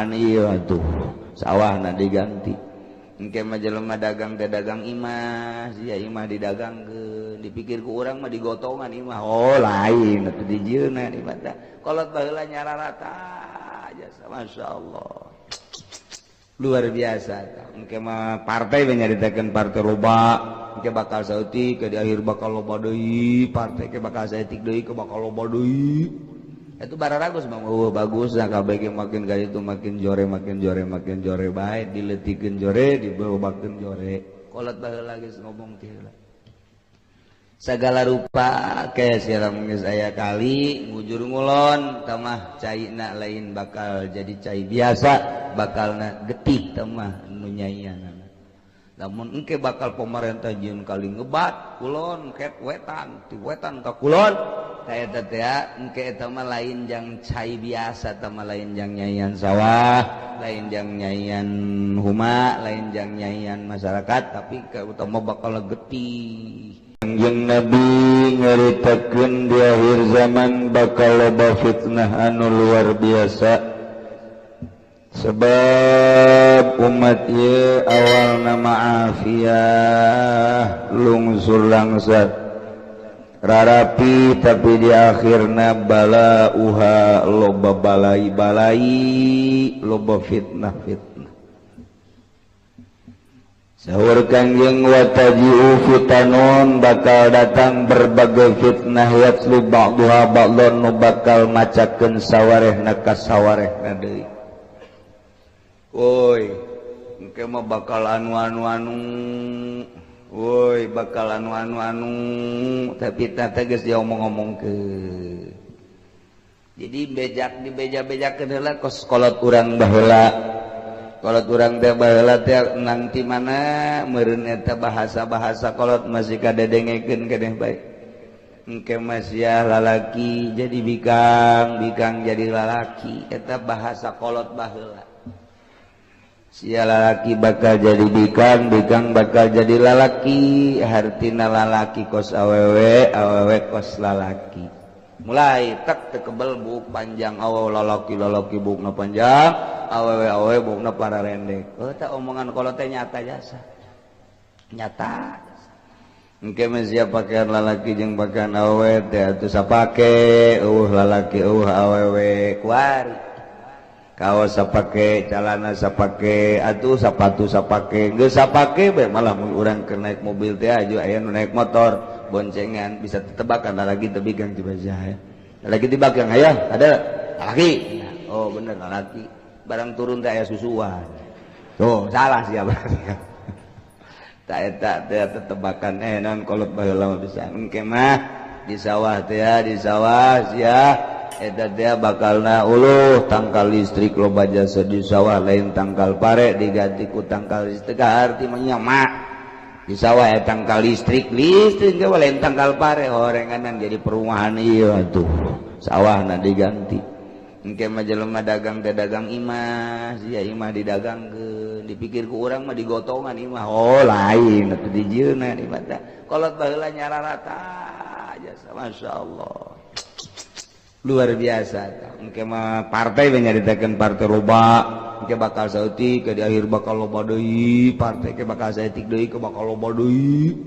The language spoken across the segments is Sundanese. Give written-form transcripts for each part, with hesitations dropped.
Perumahan ieu atuh sawahna diganti. Engke mah jelema dagang teh dagang imah, sia imah didagangkeun, dipikir ku urang mah digotongan imah. Oh lain atuh dijieunna imah teh. Kolot baheula nyararata jasa masyaallah. Luar biasa. Engke mah partai we nyaritakeun partai loba, engke bakal saeutik ke di akhir bakal loba deui, partai ke bakal saeutik deui ke bakal loba deui. Itu bararagus mah oh, bagus nah kabeh makin ka itu makin jore makin jore makin jore bae dileutikeun jore dibebakeun jore. Kolot baheula geus ngomong teh heula. Segala rupa ke siram geus aya kali ngujur ngulon tamah caina lain bakal jadi cai biasa bakalna getih tamah nu nyaianana. Lamun engke bakal pemerintah jieun kali ngebat kulon ket wetan ti wetan ka kulon eta teh engke eta mah lain jang cai biasa tah mah lain jang nyaian sawah lain jang nyaian huma lain jang nyaian masyarakat tapi utama bakal getih. Kanjeng Nabi nyaritakeun di akhir zaman bakal loba fitnah anu luar biasa sebab umat ieu awalna afiah lungsur langsat rarapi tapi di akhirna bala uha loba balai-balai loba fitnah-fitnah. Sahur Kangjeng wataji'u fitanun bakal datang berbagai fitnah yatlu ba'duha ba'don nu bakal macakeun sawarehna ka sawarehna deui. Woi, engke mah bakal anu-anu-anu. Woi, bakal anu-anu-anu tapi teh geus diomong-omongkeun. Jadi bejak dibeja-bejakeun heula kos kolot urang baheula. Kolot urang teh baheula teh nang ti mana meureun eta bahasa-bahasa kolot masih kadedengekeun keneh bae. Engke mah sia lalaki jadi bikang, bikang jadi lalaki eta bahasa kolot baheula. Sia lalaki bakal jadi bikang, bikang bakal jadi lalaki, hartina lalaki kos awewe, awewe kos lalaki. Mulai tek tekebel buk panjang awewe lalaki lalaki bukna panjang, awewe awewe bukna pararendek. Oh tah omongan kolot teh nyata jasa. Nyata. Engke mah sia pakaian lalaki jeung pakaian awewe teh atuh sapake, eueuh lalaki eueuh awewe kuari. Kaos sapake, calana sapake, atuh sapatu sapake, geus sapake bae malah mun urang keur naik mobil teh aju aya nu naik motor boncengan bisa tetebakan lalaki teu bikang tiba ya. Lalaki ti bakang aya ada lalaki. Oh bener lalaki. Barang turun teh aya susuan. Tuh salah sia berarti. Tak eta teh tetebakan naon kolot baheula mah bisa. Engke mah di sawah teh di sawah sia eta teh bakalna uluh tangkal listrik loba jasa di sawah lain tangkal pare diganti ku tangkal listrik arti mah nyamak di sawah ya tangkal listrik listrik ge lain tangkal pare horenganan jadi perumahan ieu atuh sawahna diganti. Engke mah jelema dagang teh dagang imah sia imah didagangkeun dipikir ku urang mah digotongan imah. Oh lain atuh dijieunna imah teh kolot baheula nyararata jasa masyaallah. Luar biasa. Engke mah partai we nyaritakeun partai loba, engke bakal saeutik ke di akhir bakal loba deui, partai ke bakal saeutik deui ke bakal loba deui.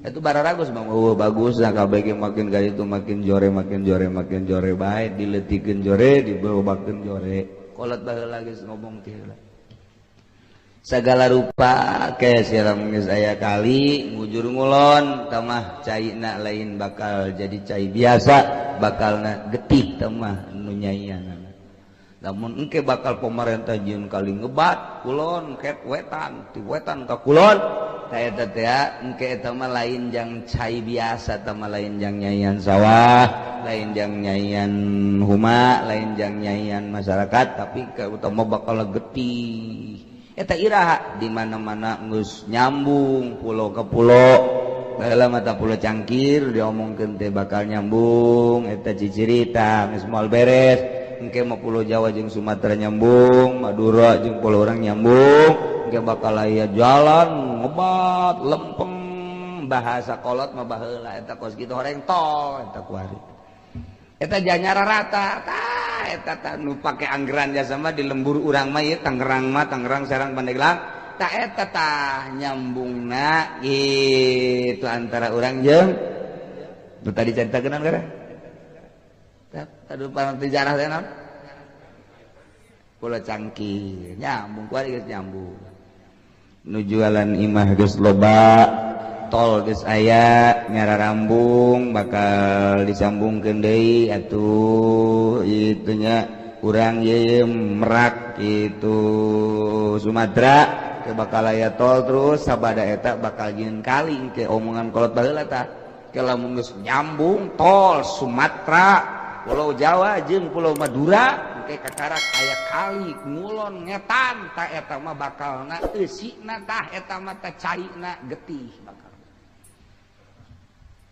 Itu bararagus mah oh, bagus nah kabeh makin ka itu makin jore makin jore makin jore bae dileutikeun jore dibebakeun jore. Kolot baheula geus ngomong teh heula. Segala rupa ke siram geus aya kali ngujur ngulon tamah caina lain bakal jadi cai biasa bakalna getih tamah nu nyaianana. Lamun engke bakal pemerintah jieun kali ngebat kulon ket wetan ti wetan ka kulon eta teh engke eta mah lain jang cai biasa tah mah lain jang nyaian sawah lain jang nyaian huma lain jang nyaian masyarakat tapi utama bakal getih. Eta iraha di mana-mana geus nyambung pulau ke pulau baheula mata pulau Cangkir diomongkeun teh bakal nyambung eta cicirita geus moal beres engke mah pulau Jawa jeung Sumatera nyambung Madura jeung pulau urang nyambung engke bakal aya jalan ngebat lempeng bahasa kolot mah baheula eta kos kitu horeng tol eta kuari eta janyara rata tah Tah eta tah nu pake anggeran jasa mah di lembur urang mah ieu Tangerang mah, Tangerang, Serang, Pandeglang. Tah eta tah nyambungna gitu antara urang jeung nu tadi caritakeun naon gara? Tah aduh sejarah teh naon? Pulau Cangkir nyambung kuari geus nyambung. Nu jualan imah geus loba, tol geus aya, nyararambung bakal disambungkeun deui atuh itunya urang ye Merak gitu Sumatera ke bakal aya tol terus sabada eta bakal jieun kali ke omongan kolot baheula tah. Ke lamun geus nyambung tol Sumatera, Pulau Jawa jeung Pulau Madura engke kakarak aya kali ngulon ngetan tah eta mah bakalna eusina tah eta mah tah caina getih bakal.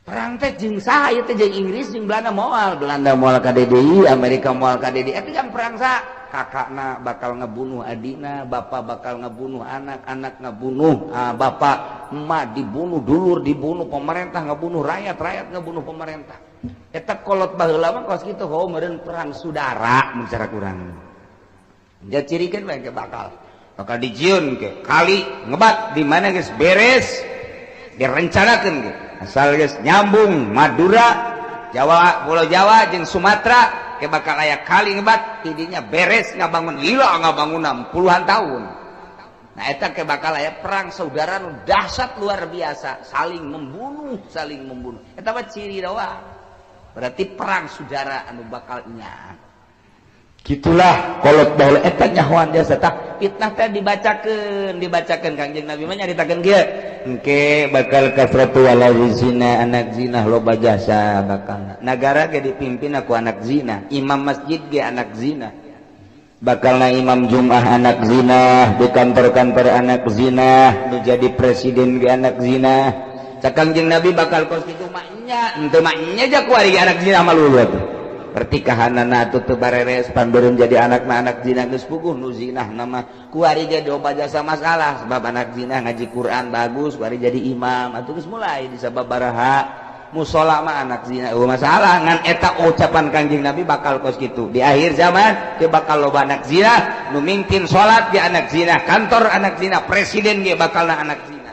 Perang teh jeung saha ieu teh, jeung Inggris jeung Belanda moal, Belanda moal ka DDI, Amerika moal ka DDI. Eta jang perang sa kakakna bakal ngebunuh adina, bapak bakal ngebunuh anak, anak ngebunuh bapak, emak dibunuh, dulur dibunuh, pemerintah ngebunuh rakyat, rakyat ngebunuh pemerintah. Eta kolot baheula mah kos kitu, oh meureun perang saudara mun cara kurang. Dia cirikan bae bakal bakal dijieun ke kali ngebat di mana geus beres direncanakeun ge. Asal geus nyambung Madura, Jawa, Pulau Jawa jeung Sumatera ke bakal aya kali ngebat tidinya beres ngabangun lila ngabangun puluhan tahun. Nah eta ke bakal aya perang saudara nu dahsyat luar biasa, saling membunuh, saling membunuh. Eta mah ciri doang. Berarti perang saudara anu bakal nya. Gitulah kolot baheula eta nyahoan jasa tah fitnah teh dibacakeun, dibacakeun Kangjeng Nabi mah nyaritakeun kieu. Engke bakal kasratu wala zina, anak zina loba jasa bakal. Nagara ge dipimpin ku anak zina, imam masjid ge anak zina. Bakalna imam Jum'ah anak zina, di kantor-kantor anak zina, nu jadi presiden ge anak zina. Cak Kangjeng Nabi bakal kos kitu maknya, henteu maknya ja kuari anak zina mah lulu atuh. Pertikahanana atuh teu bareres panbeureum jadi anakna anak zina geus puguh nu zinah nama kuari ge loba jasa masalah sebab anak zina ngaji Quran bagus kuari jadi imam atuh geus mulai disababaraha musola mah anak zina eueuh masalah ngan eta ucapan Kangjeng Nabi bakal kos kitu di akhir zaman teu bakal loba anak zina nu mingkin salat ge anak zina, kantor anak zina, presiden ge bakalna anak zina.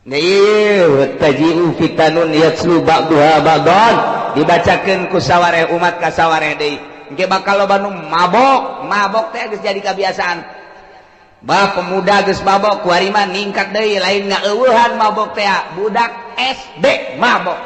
Ieu taji'u fitanun yatslu ba'duha ba'dan dibacakeun ku sawareh umat ka sawareh deui engke bakal loba nu mabok, mabok teh geus jadi kebiasaan. Bah pemuda geus mabok kuari mah ningkat deui lain ngaeueuhan mabok teh budak SD mabok.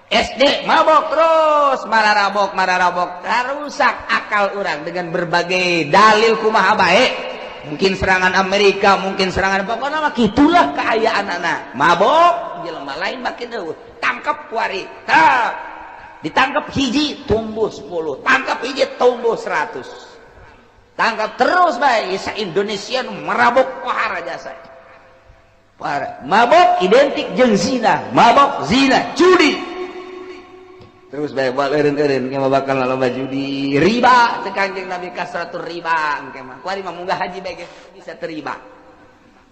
SD mabok terus mararabok mararabok rusak akal urang dengan berbagai dalil kumaha bae. Mungkin serangan Amerika, mungkin serangan pokoknya mah kitulah keayaan anak. Mabok jelema lain makin eueuh. Tangkap kuari. Tah. Ditangkap hiji tumbuh 10, tangkap hiji tumbuh 100. Tangkap terus bae sa Indonesia nu merabok pohara jasa. Pohara. Mabok identik jeung zina, mabok zina, judi. Terus bae bal eureun-eureun ge bakal loba judi, riba cek Kangjeng Nabi kasratur riba engke mah. Kuari mah munggah haji bae geus bisa terima.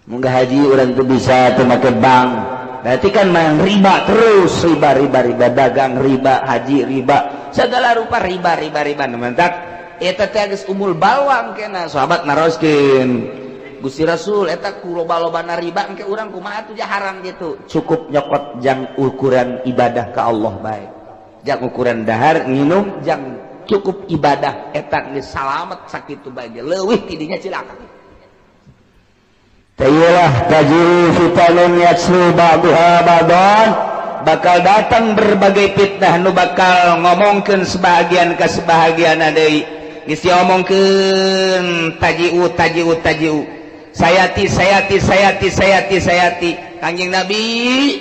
Munggah haji urang teu bisa teu make bank. Berarti kan main riba terus, riba riba riba dagang riba, haji riba, segala rupa riba riba riba. Mantak eta teh geus umul balwang kena sahabat naroskeun. Gusti Rasul eta ku loba-lobana riba engke urang kumaha atuh haram gitu. Cukup nyokot jang ukuran ibadah ka Allah bae. Jang ukuran dahar nginum jang cukup ibadah eta geus salamet sakitu bae leuwih tidinya cilaka. Tayilah taji'u fitanun yatslu ba'duha ba'dan bakal datang berbagai fitnah nu bakal ngomongkeun sebahagian ka sebahagian deui. Geus diomongkeun taji'u taji'u taji'u sayati sayati sayati sayati sayati. Kangjeng Nabi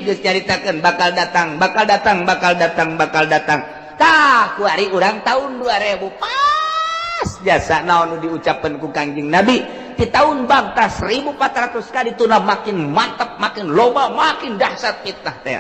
geus nyaritakeun bakal datang, bakal datang, bakal datang, bakal datang. Tah kuari urang tahun 2000 pas jasa naon nu diucapkeun ku Kangjeng Nabi di tahun bangta 1400 kali tuna makin mantap, makin loba, makin dahsyat fitnah teh.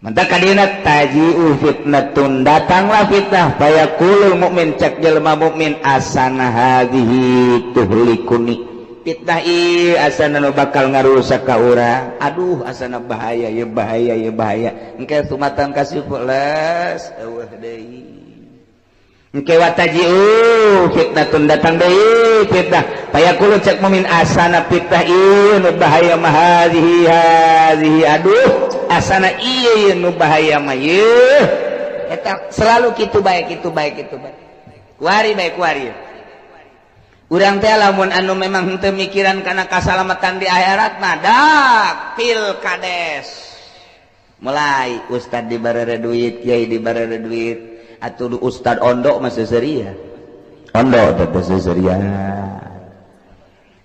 Mantap kadina taji'u fitnatun datanglah fitnah fayaqulul mukmin cak jelema mukmin asana hadhihi tuhlikuni. Fitnah ieu asana nu bakal ngarusak ka urang. Aduh asana bahaya ya bahaya ya bahaya. Engke sumatan kasih les eueuh deui. Engke wataji'u fitnatun, datang deui fitnah. Fayaqulu, cek mukmin, asana fitnah ieu nu bahaya mah hadhihi hadhihi, aduh, asana ieu nu bahaya mah ieu. Eta selalu kitu bae, kitu bae, kitu bae, kuari bae, kuari. Urang teh lamun anu memang henteu mikiran kana kasalamatan di akhirat mah, dak pilkades mulai ustad dibarere duit, kiai dibarere duit. Atuh ustad ondo mah seuseurian, ondo teh seuseurian,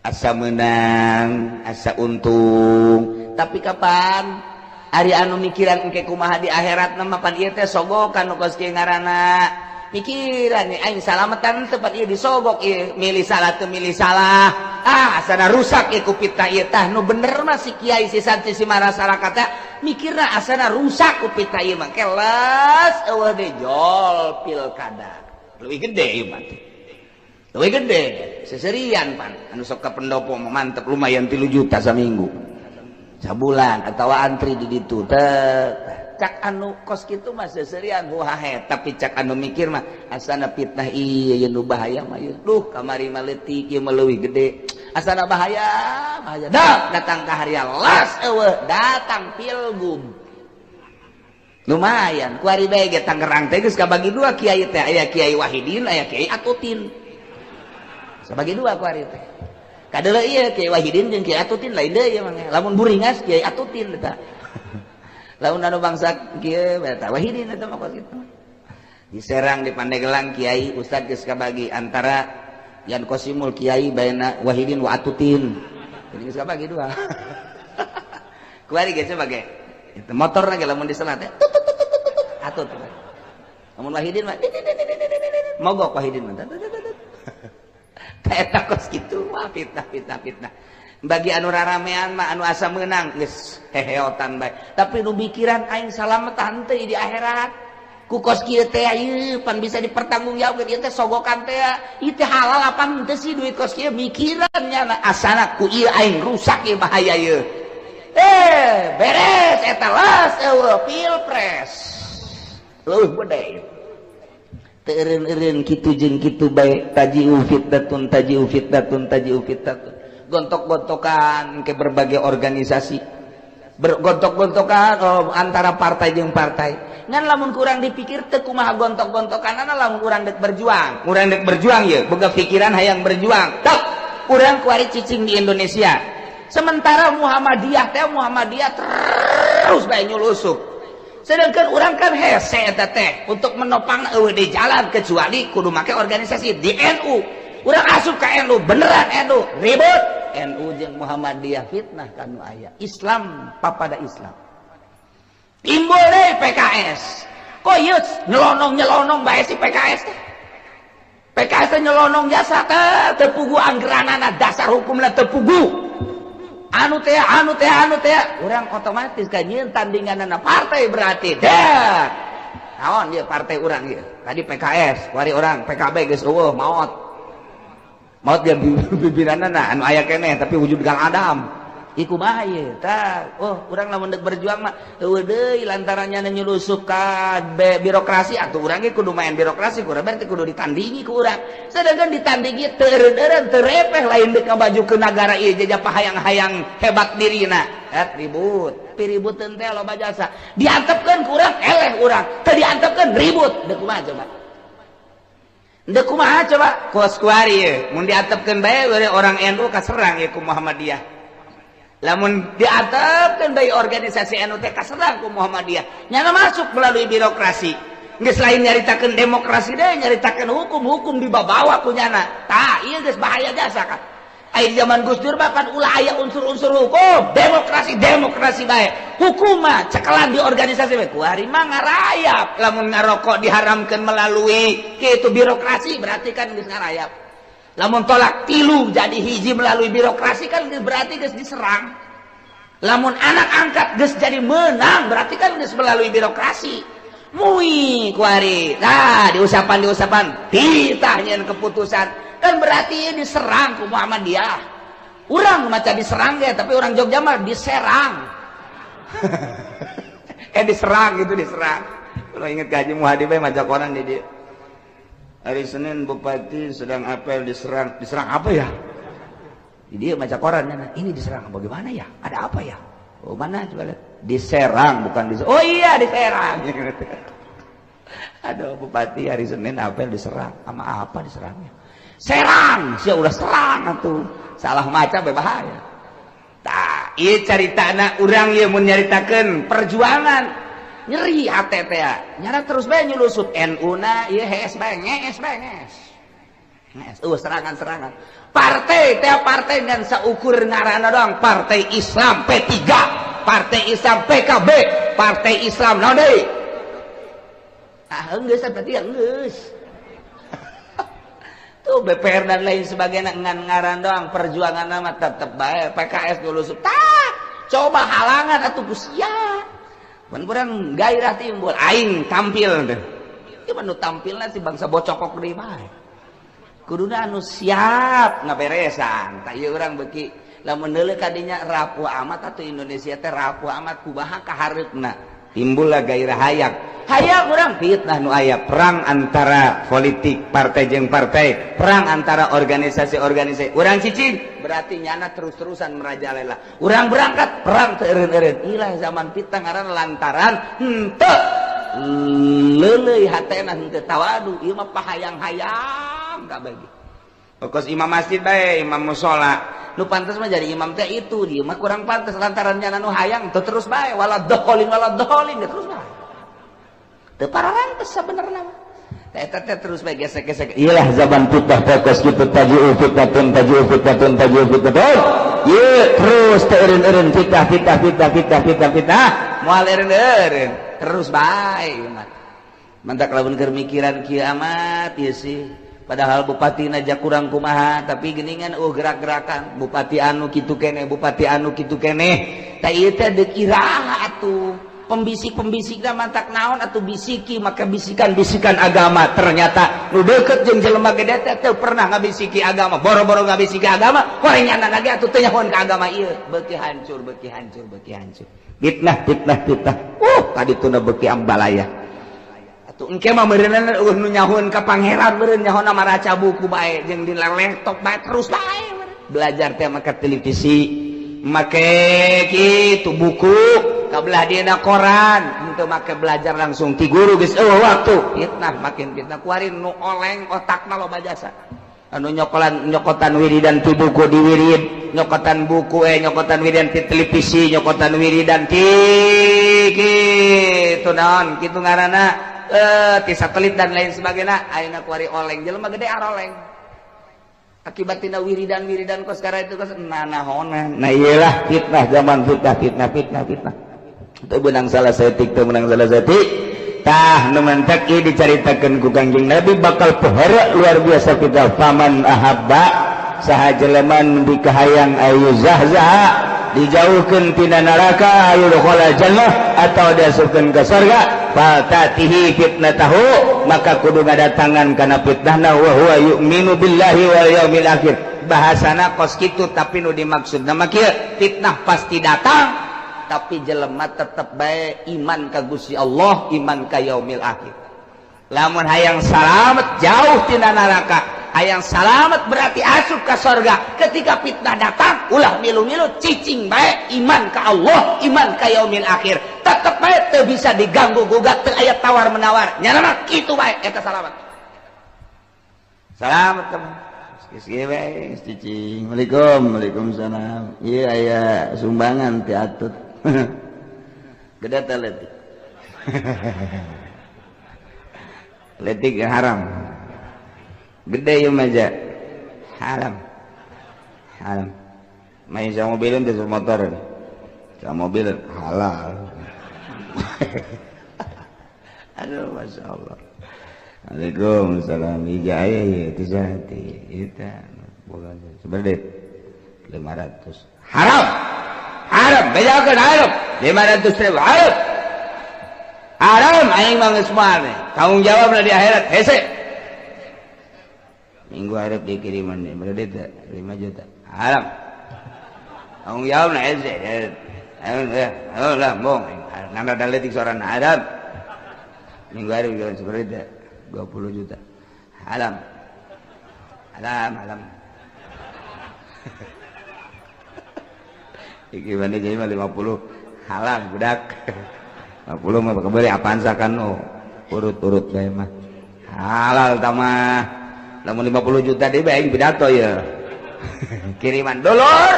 asa menang, asa untung. Tapi kapan ari anu mikiran engke kumaha di akhirat mah? Pan ieu teh sogokan nu kos kieu ngaranna. Mikiran nih aing salamatan tempat ieu disogok ieu, milih salah teu milih salah, ah, asana rusak ieu ku fitnah ieu. Tah, nu bener mah si kiai, si santri, si masyarakat mikirna asana rusak ku fitnah ieu mah. Kelas eueuh deui jol pilkada, leuwih gede ieu mah, leuwih gede seserian. Pan anu sok ka pendopo mantep, lumayan 3 juta saminggu, sabulan, atau antri di ditu teh. Cak anu kos kitu mah seserian, huhahe. Tapi cak anu mikir mah, asana fitnah ieu nu bahaya mah ieu, duh, kamari mah leutik, ieu mah leuwih gede, asana bahaya, bahaya. Dak datang ka haria, las eueuh, datang pilgub, lumayan. Kuari bae ge Tangerang teh geus kabagi dua kiai teh, aya Kiai Wahidin, aya Kiai Atutin, sabagi dua kuari teh. Kadeuleu ieu Kiai Wahidin jeung Kiai Atutin lain deui ieu mah. Lamun buringas Kiai Atutin eta, lamun anu bangsa kieu eta Wahidin. Eta mah kos kitu. Di Serang, di Pandeglang, kiai ustad geus kabagi antara yan kosimul kiai baina Wahidin wa Atutin, jadi geus kabagi dua kuari ge. Sebagai itu motor lagi, lamun di selat atut, lamun Wahidin mah mogok, Wahidin mah. Eta kos kitu. Wah, fitnah, fitnah, fitnah. Bagi anu raramean mah, anu asa menang, geus heheotan bae. Tapi nu mikiran aing salamet henteu di akhirat ku kos kieu teh, ieu pan bisa dipertanggungjawabkeun, ieu teh sogokan teh, ieu teh halal apa henteu sih duit kos kieu, mikiran nya asana ku ieu aing rusak ieu, bahaya ieu. Eh, beres eta, las eueuh, pilpres leuwih gede. Teu eureun-eureun kitu jeung kitu bae. Taji'u fitnatun, taji'u fitnatun, taji'u fitnatun, gontok-gontokan ke berbagai organisasi, bergontok-gontokan, oh, antara partai jeung partai. Ngan lamun kurang dipikir teu kumaha gontok-gontokan, lamun urang dek berjuang, urang dek berjuang ye, boga pikiran hayang berjuang tok, urang kuari cicing di Indonesia, sementara Muhammadiyah teh, Muhammadiyah terus bae nyulusup, sedangkan urang kan hese eta teh untuk menopang eueuh di jalan kecuali kudu make organisasi di NU. Urang asup ka NU, beneran NU ribut, NU jeung Muhammadiyah, fitnah kanu aya Islam papada Islam. Timbul deh PKS, kok ieu nyelonong nyelonong bae si PKS teh. PKS teh nyelonong jasa teh, teu pugu anggeranana, dasar hukumna teu pugu, anu teh, anu teh, anu teh. Urang otomatis kan nyieun tandinganana partai, berarti deh naon dia partai urang ieu. Tadi PKS, kuari orang PKB geus eueuh, maot maot dia pimpinanana, anu aya keneh tapi wujud gang Adam. Iku kumaha ieu tah? Oh, urang lamun deuk berjuang mah eueuh deui lantarannya nyulusup ka birokrasi. Atuh urang ge kudu main birokrasi, kurang berarti kudu ditandingi ku urang. Sedangkan ditandingi teu eureun-eureun, teu repeh, lain deuk ngamajukeun nagara ieu, jajah hayang-hayang hebat dirina. Et ribut piributeun teh loba jasa. Diantepkeun ku urang, eleh urang, teu diantepkeun ribut. Deuk kumaha coba? Deuk kumaha coba? Kos kuari ye mun diantepkeun bae orang NU kaserang ye ku Muhammadiyah. Lamun diantepkeun bae organisasi NU teh kaserang ku Muhammadiyah, nyana masuk melalui birokrasi. Geus lain nyaritakeun demokrasi deh, nyaritakeun hukum, hukum dibabawa ku nyana. Tah, ieu geus bahaya jasa kan. Aya zaman Gus Dur mah kan ulah aya unsur-unsur hukum, demokrasi, demokrasi bae. Hukum mah cekelan di organisasi bae. Kuari mah ngarayap. Lamun ngarokok diharamkeun melalui kitu birokrasi, berarti kan geus ngarayap. Lamun talak tilu jadi hiji melalui birokrasi kan berarti geus diserang. Lamun anak angkat geus jadi menang, berarti kan geus melalui birokrasi. Mui kuari. Nah, diusapan diusapan titah nyeun keputusan kan berarti diserang ku Muhammadiyah. Urang maca diserang ge, tapi orang Jogja mah diserang. Eh, diserang gitu, diserang. Kalau inget ke Haji Muhadi bae maca koran di dia. Hari Senin bupati sedang apel diserang. Diserang apa ya? Dia baca koran, ini diserang bagaimana ya? Ada apa ya? Oh mana coba lihat. Diserang bukan diserang. Oh iya diserang. Aduh bupati hari Senin apel diserang. Sama apa diserangnya? Serang, sia ulah serang atuh. Salah maca berbahaya. Tah, ieu caritana urang ieu mun nyaritakeun perjuangan. Nyeri hate teh nyara terus bae nyulusut NU na ieu hees bae ngees bae ngees. Ngees eueuh serangan-serangan. Partai teh partai ngan saukur ngaranna doang, Partai Islam P3, Partai Islam PKB, Partai Islam naon deui? Ah geus berarti geus. Tuh BPR dan lain sebagainya ngan ngaran doang, perjuangan mah tetep bae PKS nyulusut. Tah, coba halangan atuh ku sia. Mun urang gairah timbul aing tampil teh. Ieu mah nu tampilna si bangsa bocokok deui bae. Kuduna anu siap ngaberesan. Tah ieu urang beuki lamun deuleu ka dinya rapuh amat atuh Indonesia teh rapuh amat kumaha kahareupna. Timbullah gairah hayang. Hayang urang fitnah nu aya perang antara politik partai jeung partai, perang antara organisasi-organisasi. Urang cicing berarti nyana terus-terusan merajalela. Urang berangkat perang teu eureun-eureun. Ilah zaman fitnah ngaran lantaran henteu leuleuy hatena henteu tawadu. Ieu mah pahayang-hayang kabeh. Kos imam masjid bae, imam mushola. Nu pantes mah jadi imam teh itu, dia mah kurang pantes lantaran nyana nu hayang teu terus bae wala dholin terus bae. Teu pararantes sabenerna mah. Eta teh terus bae gesek-gesek. Iyalah zaman fitnah teh kos kitu taji'u fitnatun taji'u fitnatun taji'u fitnatun. Ye terus teh eureun-eureun fitnah fitnah fitnah fitnah fitnah fitnah. Moal eureun-eureun terus bae mah. Mantak lamun keur mikiran kieu amat ieu sih. Padahal bupati aja kurang kumaha tapi geningan gerak-gerakan bupati anu kitu keneh bupati anu kitu keneh tah ieu teh deuk iraha atuh pembisik-pembisikna mantak naon atuh bisiki maka bisikan-bisikan agama ternyata nu deukeut jeung jelema gede teh teu pernah ngabisiki agama boro-boro ngabisiki agama horengan lagi atuh teu nyahoan ka agama ieu beuki hancur beuki hancur beuki hancur fitnah fitnah fitnah tadi tuna beuki ambalaya. Engke mah meureunna eueuh nu nyahoan ka pangeran meureun nyahoana maraca buku bae jeung di laptop bae terus bae belajar teh make televisi make kitu buku kabelah dieuna koran henteu make belajar langsung ti guru geus eueuh waktu fitnah makin fitnah kuari nu oleng otakna loba jasa anu nyokolan nyokotan wiridan ti buku di wirid nyokotan buku nyokotan wiridan ti televisi nyokotan wiridan ti kitu naon kitu ngaranna ti satelit dan lain sebagainya ayeuna kuari oleng jelema gede aroleng akibat tina wiridan-wiridan kos sekarang itu kos nanahonan. Nah iyalah fitnah zaman fitnah fitnah fitnah fitnah teu beunang salah saeutik teu meunang salah saeutik tah nu mantak ieu dicaritakeun ku Kangjeng Nabi bakal pohara luar biasa fitnah faman ahabba saha jelema nu dikahayang ayu zahzaha dijauhkeun tina neraka ayu dakhala jannah atau diasupkeun ka surga fatatihi fitnatahu maka kudu ngadatangan kana fitnahna wa huwa yu'minu billahi wal yaumil akhir bahasana kos kitu tapi nu dimaksudna mah kieu fitnah pasti datang tapi jelema tetep bae iman ka Gusti Allah iman ka yaumil akhir lamun hayang salamet jauh tina neraka hayang salamet berarti asup ka sorga ketika fitnah datang ulah milu-milu cicing bae iman ka Allah iman ka yaumil akhir tetep bae teu bisa diganggu gugat teu aya tawar menawar nyana mah kitu bae eta salamet salamet teman geus kieu bae geus cicing Waalaikum waalaikumsalam ieu aya sumbangan ti atut gede teh leutik leutik haram gede ieu mah haram haram main sama mobilin teh motor sama mobil halal aduh masya Allah Waalaikumsalam ijaya itu sati eta bukan sebenarnya 500 haram haram bedakeun haram 500 ribu haram haram aing mah geus moal tanggung jawabna di akhirat hese minggu harap dikiriman nih berarti 5 juta haram tanggung jawab nah hese ayo lah bong nanda daletik seorang haram minggu hari seperti 20 juta Alam. Alam, alam. Iki mana jadi mah 50 halang budak. 50 mah kebeli apaan sakan oh. Urut-urut bae mah. Halal tamah. Lamun 50 juta deui bae pidato ya. Kiriman dulur.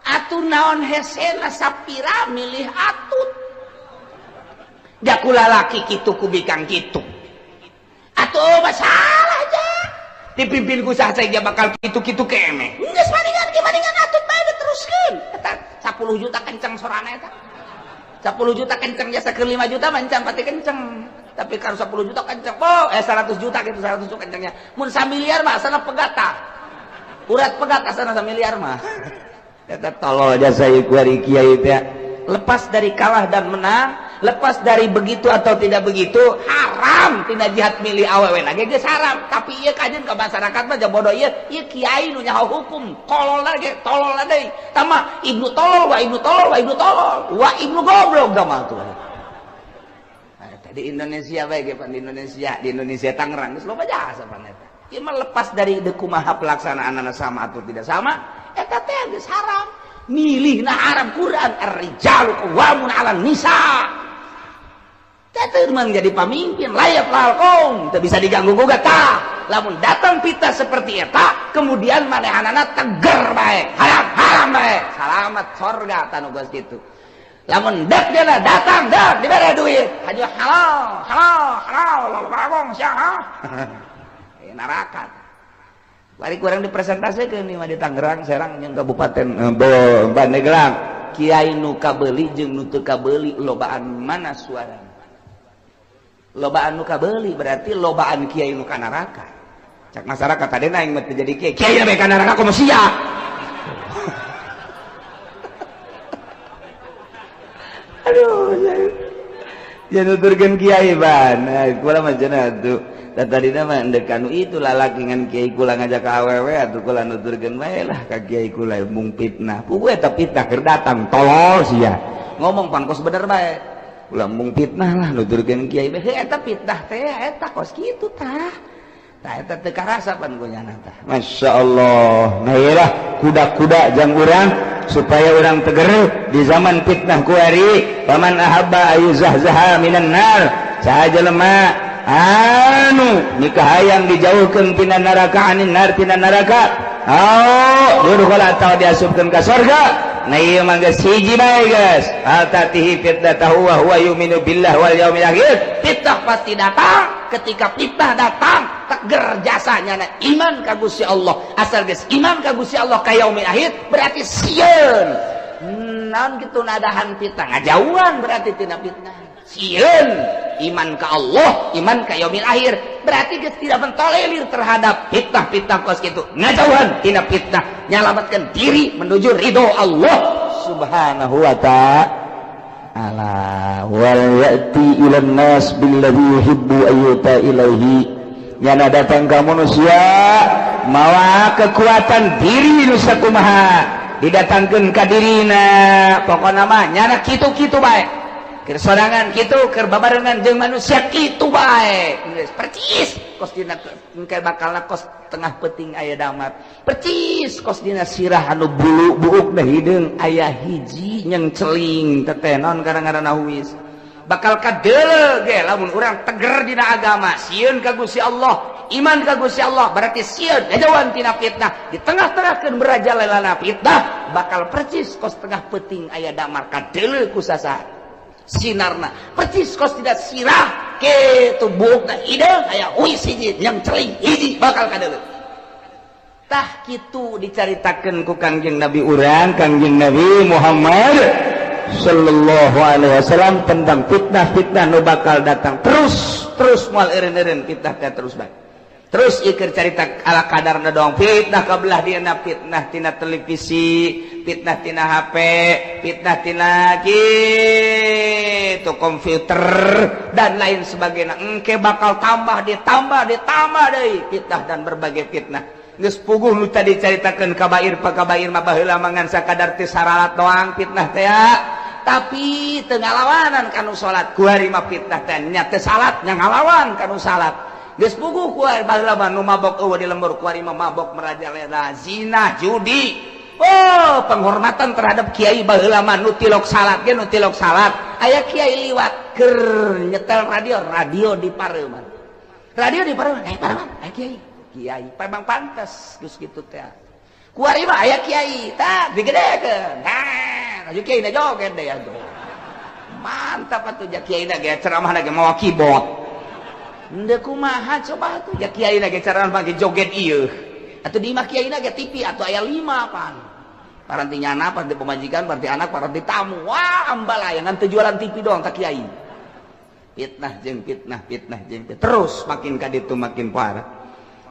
Atuh naon hesena sapira milih atut. Jakula laki kitu ku bikang kitu. Atuh masalah aja. Dipimpin ku saha saja bakal kitu-kitu kene. Geus maningan ge maningan atut bae diteruskeun. Eta 10 juta kenceng sorana eta. 10 juta kenceng jasa ke 5 juta mancang pati kenceng. Tapi kalau 10 juta kenceng, oh 100 juta gitu 100 juta kencengnya. Mun samiliar mah asana pegat tah. Urat pegat asana samiliar mah. Eta tolol jasa ieu kuari kiai teh. Lepas dari kalah dan menang, lepas dari begitu atau tidak begitu, haram tina jihad milih awewe lagi geus haram. Tapi ieu kajeun ka masyarakat mah bodoh ieu, ieu kiai nu nyaho hukum, kolol lagi, tolol deui. Tama ibnu tolol wa ibnu tolol wa ibnu tolol, wa ibnu goblok da mah tuh. Di Indonesia bae ge pan di Indonesia Tangerang geus loba jasa pan eta. Ieu mah lepas dari kumaha pelaksanaanna sama atau tidak sama, eta teh geus haram. Milih na haram Quran ar-rijalu qawwamun 'alan nisa. Teu menjadi pamimpin layak lalkong teu bisa diganggu gugat tah. Lamun datang pita seperti eta kemudian manehanana teger bae, haram haram bae. Salamat sorga tanu geus kitu. Lamun dak dia datang dak dibere duit haju halal halal halal bagong sia. Neraka. Bari kurang dipresentasekeun ieu mah di Tangerang, Serang jeung Kabupaten Pandeglang. Kiai nu kabeuli jeung nu teu kabeuli lobaan mana suarana? Lobaan nu kabeuli berarti lobaan kiai nu ka neraka. Cak masyarakat tadi aing mah teu jadi kiai. Kiai bae ka neraka komo sia. Aduh, ya nuturkeun kiai ban. Kula mah cenah atuh. Da tadina mah endek kanu itu lalaki ngan kiai kula ngajak ka awewe atuh kula nuturkeun bae lah ka kiai kula mung fitnah. Puguh eta fitnah keur datang tolol sia. Ngomong pan kos bener bae. Kula mung fitnah lah nuturkeun kiai bae. Heuh eta fitnah teh eta kos kitu tah. Tah eta teu karasa pan ku nyana tah. Masyaallah. Nah ieu lah kuda-kuda jang urang supaya urang teger di zaman fitnah kuari. Paman ahabba ayuzahzaha minan nar. Saha jelema anu nikah hayang dijauhkeun tina neraka anin nar tina neraka. Oh, yudkhul atau diasupkeun ka surga. Nah ieu mah geus hiji bae geus. Al tatihi fitnatahu wa huwa yu'minu billah wal yaumil akhir. Fitnah pasti datang. Ketika fitnah datang, teger jasanya na iman ka Gusti Allah. Asal geus iman ka Gusti Allah ka yaumil akhir berarti sieun. Naon kitu nadahan fitnah ngajauhan berarti tina fitnah. Sieun iman ka Allah, iman ka yaumil akhir berarti geus tidak mentolerir terhadap fitnah-fitnah kos kitu. Ngajauhan tina fitnah, nyalamatkeun diri menuju ridho Allah Subhanahu wa ta'ala. Wal ya'ti ilan nas billadhi yuhibbu ayyuta ilaihi. Nyana datang ka manusia mawa kekuatan diri nu sakumaha didatangkeun ka dirina. Pokona mah nyana kitu-kitu bae. Keur sorangan kitu, keur babarengan jeung manusia kitu bae. Geus percis kos dina engke bakalna kos tengah peuting aya damar. Percis kos dina sirah anu bulu buuk da hideung aya hiji nyengceling teteh naon karang-ngaranna huis. Bakal kadeuleu ge lamun urang teger dina agama, sieun ka Gusti Allah, iman ka Gusti Allah berarti sieun ngajauhan tina fitnah. Di tengah-tengahkeun berajalelana fitnah bakal percis kos tengah peuting aya damar kadeuleu ku sasaha. Sinarna percis kos tidak sirah kitu buukna hideung aya huis hiji nyengceling hiji bakal kadeuleu. Tah kitu dicaritakeun ku Kangjeng Nabi urang, Kangjeng Nabi Muhammad sallallahu alaihi wasallam tentang fitnah-fitnah nu bakal datang terus terus moal eureun-eureun fitnah teh terus bae. Terus ieu keur carita ala kadarna doang fitnah ka belah dieuna, fitnah tina televisi, fitnah tina HP, fitnah tina kitu komputer dan lain sebagainya. Engke bakal tambah ditambah ditambah deui fitnah dan berbagai fitnah. Geus puguh nu tadi caritakeun kabair pakabair mah baheula mah ngan sakadar teu saralat doang fitnah teh. Tapi teu ngalawanan kanu salat. Kuari mah fitnah teh nya teu salat nya ngalawan kanu salat. Geus puguh ku baheula mah nu mabok eueuh di lembur, kuari mah mabok merajalela, zina, judi. Oh, penghormatan terhadap kiai baheula mah nu tilok salat ge nu tilok salat. Aya kiai liwat keur nyetel radio, radio di pareuman. Radio di pareuman, eh pareuman, aya kiai. Kiai memang pantes geus kitu teh. Kuari mah aya kiai, tah digedekeun. Nah, aju kiai na joget deh atuh. Mantap atuh ja kiai na ge ceramahna ge mawa keyboard. Henteu kumaha coba atuh ja kiai na ge ceramah ge joget ieu. Atuh di imah kiai na ge TV atuh aya 5 pan. Paranti nyana, paranti pemajikan, paranti anak, paranti tamu. Wah, ambalaya ngan teu jualan TV doang ka kiai. Fitnah jeung fitnah, fitnah jeung fitnah. Terus makin ka ditu makin parah.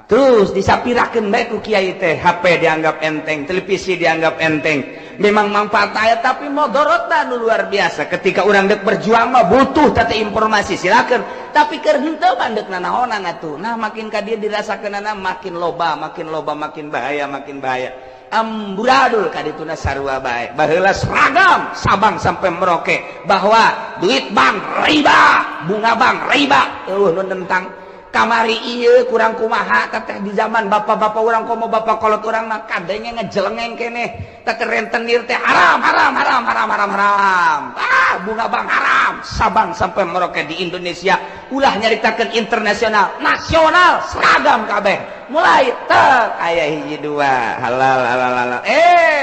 Terus disapirakeun bae ku kiai teh, HP dianggap enteng, televisi dianggap enteng. Memang manfaat aya tapi modorotna nu luar biasa. Ketika urang deuk berjuang mah butuh teh informasi, silakan. Tapi keur henteu mah deuk nanaonan atuh. Nah, makin ka dieu dirasakeunana makin loba, makin loba, makin bahaya, makin bahaya. Amburadul ka dituna sarua bae. Baheula seragam Sabang sampai Merauke bahwa duit bank riba, bunga bank riba. Eueuh nu nentang kamari ieu kurang kumaha teteh di zaman bapak-bapak urang komo bapak kolot urang mah kadenge ngejelengeng keneh teteh rentenir teh haram haram haram haram haram haram, ah bunga bank haram. Sabang sampai Merauke di Indonesia ulah nyaritakeun internasional, nasional seragam kabeh. Mulai tek aya hiji dua halal halal halal,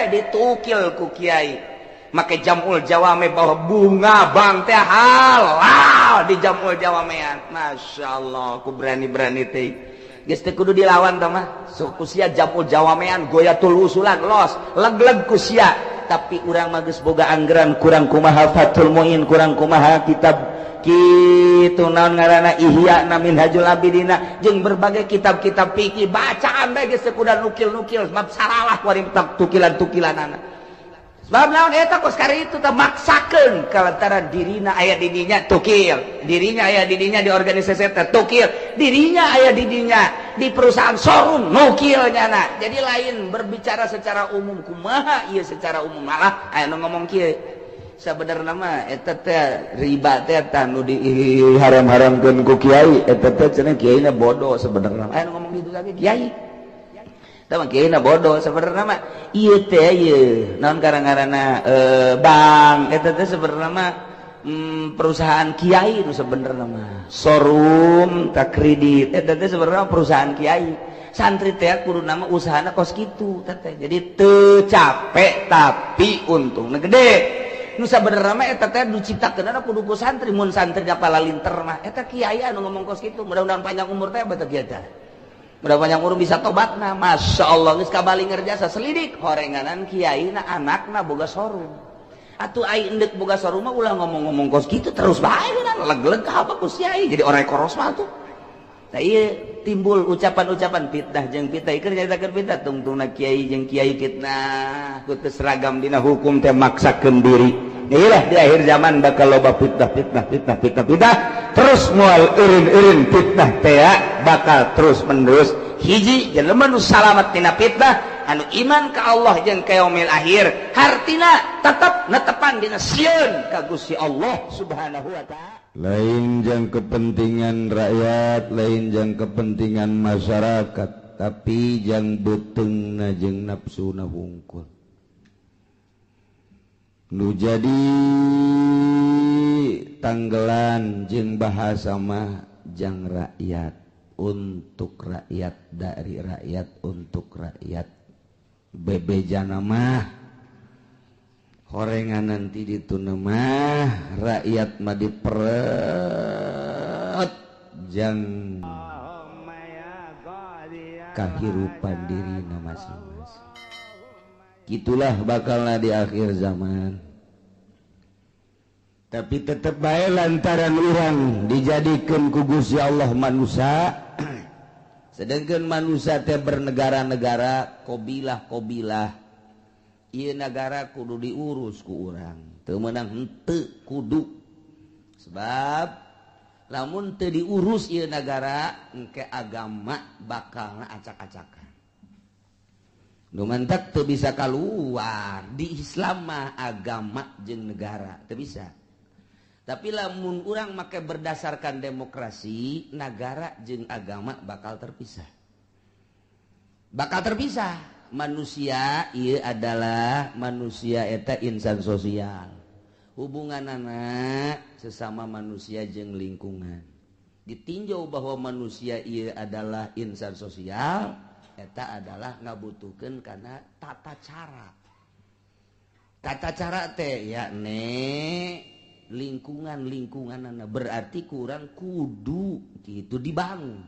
ditukil ku kiai make jamul jawame bahwa bunga bank teh halal di jamul jawamean. Masya Allah, ku berani-berani teh geus teu kudu dilawan tah mah. Sok ku sia jamul jawamean goyatul usulan los leg-leg ku sia. Tapi urang mah geus boga anggaran kurang kumaha Fathul Muin, kurang kumaha kitab kitu naon ngaranna Ihya na Minhajul Abidina jeung berbagai kitab-kitab fikih bacaan bae geus teu kudu nukil-nukil sebab saralah ku ari tukilan-tukilanana. Sebab naon eta kos kari itu teh maksakeun kalantaran dirina aya di dinya tukil, dirinya aya di dinya di organisasi teh tukil, dirinya aya di dinya di perusahaan showroom nukil nyana. Jadi lain berbicara secara umum kumaha ieu secara umum malah aya nu ngomong kieu. Sabenerna mah eta teh riba teh tah nu diharam-haramkeun ku kiai, eta teh cenah kiaina bodoh sebenarna. Aya nu ngomong kitu lagi kiai. Tah kiai na bodoh sebenarnya mah ieu teh ieu naon karang-karana bank eta teh sebenarnya mah perusahaan kiai nu sebenarnya mah showroom tak kredit eta teh sebenarnya perusahaan kiai. Santri teh kudu nama usahana kos kitu teh. Jadi teu capek tapi untungna gede. Nu sabenerna mah eta teh diciptakeunna kudu ku santri, mun santri palalinter mah eta kiai anu ngomong kos kitu. Mudah-mudahan panjang umur teh beuteuk kieu teh. Mudah panjang umur bisa tobatna. Masya Allah geus kabali ngerjasa selidik horenganan kiai na anakna boga showroom. Atuh ai endek boga showroom mah ulah ngomong-ngomong kos kitu terus bae leg-leg apa ku kiai jadi orang koros mah tuh. Nah ieu timbul ucapan-ucapan fitnah jeung fitnah ieu nyaritakeun fitnah tungtungna kiai jeung kiai fitnah ku teu seragam dina hukum teh maksakeun diri. Iyalah di akhir zaman bakal loba fitnah fitnah fitnah fitnah fitnah terus moal eureun-eureun fitnah teh bakal terus menerus. Hiji jelema nu salamet tina fitnah anu iman ka Allah jeung ka yaumil akhir, hartina tetep netepan dina sieun ka Gusti Allah Subhanahu wa taala. Lain jang kepentingan rakyat, lain jang kepentingan masyarakat, tapi jang beuteungna jeung nafsuna hungkul. Nu jadi tanggelan jeung bahasa mah jang rakyat, untuk rakyat, dari rakyat, untuk rakyat. Bebejana mah horengan nanti dituna mah rakyat mah diperet jang kahirupan dirina masing-masing. Itulah bakalna di akhir zaman. Tapi tetep bae lantaran urang dijadikeun ku Gusti Allah manusia, sedangkan manusia teh bernegara-negara, kobilah-kobilah. Ieu nagara kudu diurus ku urang, teu meunang henteu kudu. Sebab lamun teu diurus ieu nagara, engke agama bakalna acak-acakan. Nu mantak teu bisa kaluar di Islam mah agama jeung negara teu bisa. Tapi lamun urang make berdasarkan demokrasi, negara jeung agama bakal terpisah. Bakal terpisah. Manusia ieu adalah manusia eta insan sosial. Hubunganana sesama manusia jeung lingkungan. Ditinjau bahwa manusia ieu adalah insan sosial, eta adalah ngabutuhkeun kana tata cara. Tata cara teh yakni lingkungan-lingkungan berarti kurang kudu gitu dibangun.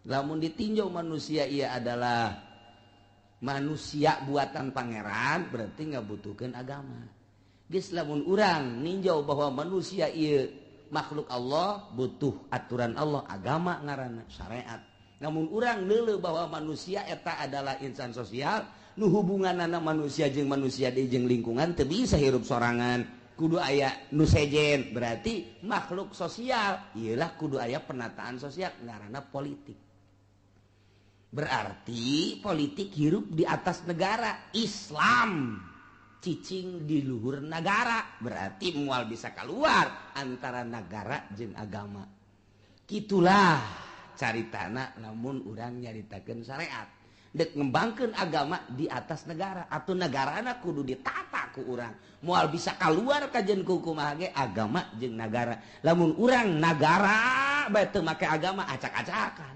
Lamun ditinjau manusia ia adalah manusia buatan pangeran, berarti ngabutuhkeun agama. Geus lamun urang ninjau bahwa manusia ieu makhluk Allah, butuh aturan Allah, agama ngaranna syariat. Namun urang neuleuh bahwa manusia eta adalah insan sosial, nu hubunganana manusia jeung manusia deui jeung lingkungan teu bisa hirup sorangan. Kudu aya nu sejen, berarti makhluk sosial iyalah kudu aya penataan sosial ngaranna politik. Berarti politik hirup di atas negara Islam, cicing di luhur negara, berarti moal bisa keluar antara negara jeung agama. Kitulah caritana lamun urang nyaritakeun syariat. Dek ngembangkeun agama di atas negara atau negarana kudu ditata ku urang. Moal bisa keluar kajen ku kumaha ge agama jeung nagara. Lamun urang nagara bae teu make agama acak-acakan.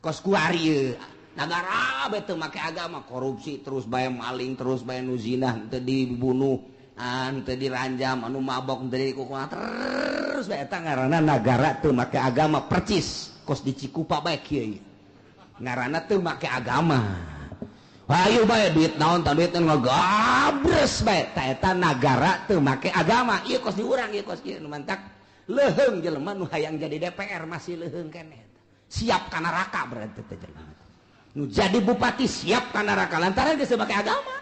Kos kuari ieu nagara bae teu make agama, korupsi terus bae, maling terus bae, nu zina teu dibunuh, teu diranjam, anu mabok teu dikukuh terus bae, eta ngaranna nagara teu make agama percis kos di Cikupa bae kieu. Ngaranna teu make agama. Ayo bae duit naon tah duit ngagabres bae, ta eta nagara teu make agama. Ieu kos di urang, ieu kos ieu nu mantak leuheung jelema nu hayang jadi DPR masih leuheung keneh. Siap ka neraka berarti teh jelema. Nu jadi bupati siap ka neraka lantaran geus teu make agama.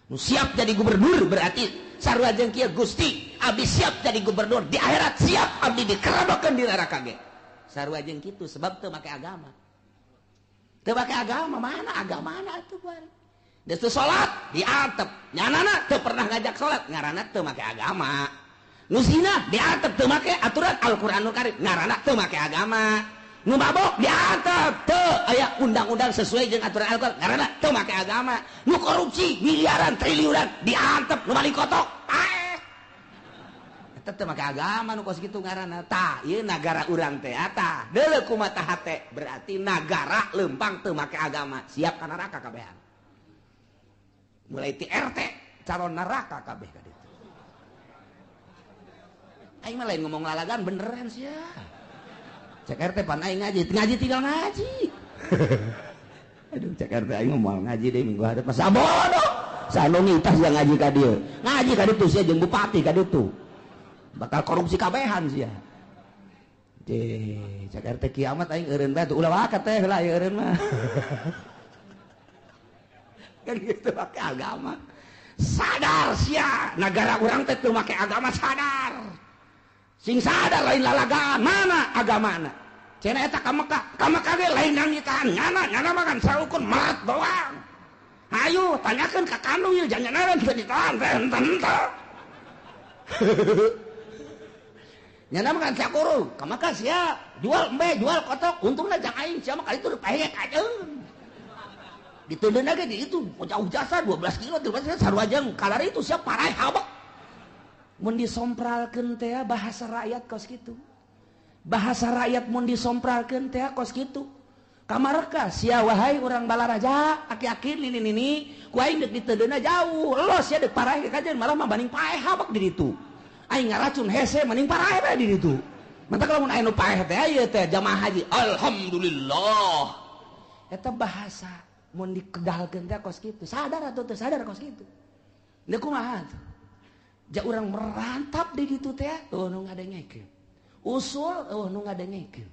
Nu siap jadi gubernur berarti sarua jeung kieu, Gusti abdi siap jadi gubernur di akhirat, siap abdi dikerodokeun di neraka ge. Sarua jeung kitu sebab teu make agama. Teu make agama, mana agamana atuh bari. Geus teu salat diantep, nyanana teu pernah ngajak salat, ngaranna teu make agama. Nu zina diantep teu make aturan Al-Qur'anul Karim, ngaranna teu make agama. Nu mabok diantep teu aya undang-undang sesuai jeung aturan Al-Qur'an, ngaranna teu make agama. Nu korupsi miliaran triliunan diantep, nu maling kotok paeh. Eta teu make agama nu kos kitu ngaranna. Tah ieu nagara urang teh tah deuleu kumaha hate, berarti nagara lempang teu make agama, siap ka neraka kabehan. Mulai ti RT calon neraka kabeh ka ditu. Aing mah lain ngomong lalagan beneran sia. Cek RT pan aing ngaji, ngaji tinggal ngaji. Aduh cek RT aing mah moal ngaji deui minggu hareup masa bodoh. Sanu ngitas yang ngaji ka dieu. Ngaji ka ditu sia jeung bupati ka ditu. Bakal korupsi kabehan sia. Cek cek RT kiamat aing eureun bae ulah wakat teh lah ieu eureun mah. Kan gitu make agama. Sadar sia, nagara urang teh teu make agama sadar. Sing sadar lain lalagaan, mana agamana? Cenah eta ka Mekah, ka Mekah ge lain nangitahan, nyana nyana mah kan saukur maret doang. Ayo tanyakeun ka kanu ieu jangan-jangan teu ditahan teh henteu. Nyana mah kan sakurung, ka Mekah sia jual embe, jual kotok, untungna jang aing sia mah kali itu paeh kajeun. Diteundeun ge di itu jauh jasa 12 kilo, 13 kilo sarua jeung kalari itu sia paraeh habek. Mun disompralkeun teh bahasa rakyat kos kitu. Bahasa rakyat mun disompralkeun teh kos kitu. Kamareka sia wahai urang Balaraja, aki-aki nini-nini, ku aing deuk diteundeunna jauh. Los sia deuk paraeh ka kajeun malah mah banding paeh habek di ditu. Aing ngaracun hese mending paraeh bae di ditu. Mantak lamun aya nu paeh teh ieu teh jamaah haji. Alhamdulillah. Eta bahasa mun dikedalkeun teh kos kitu. Sadar atau teu sadar kos kitu. Deuk kumaha tuh? Ja urang merantap di ditu teh, eueuh nu ngadengekeun. Usul eueuh nu ngadengekeun.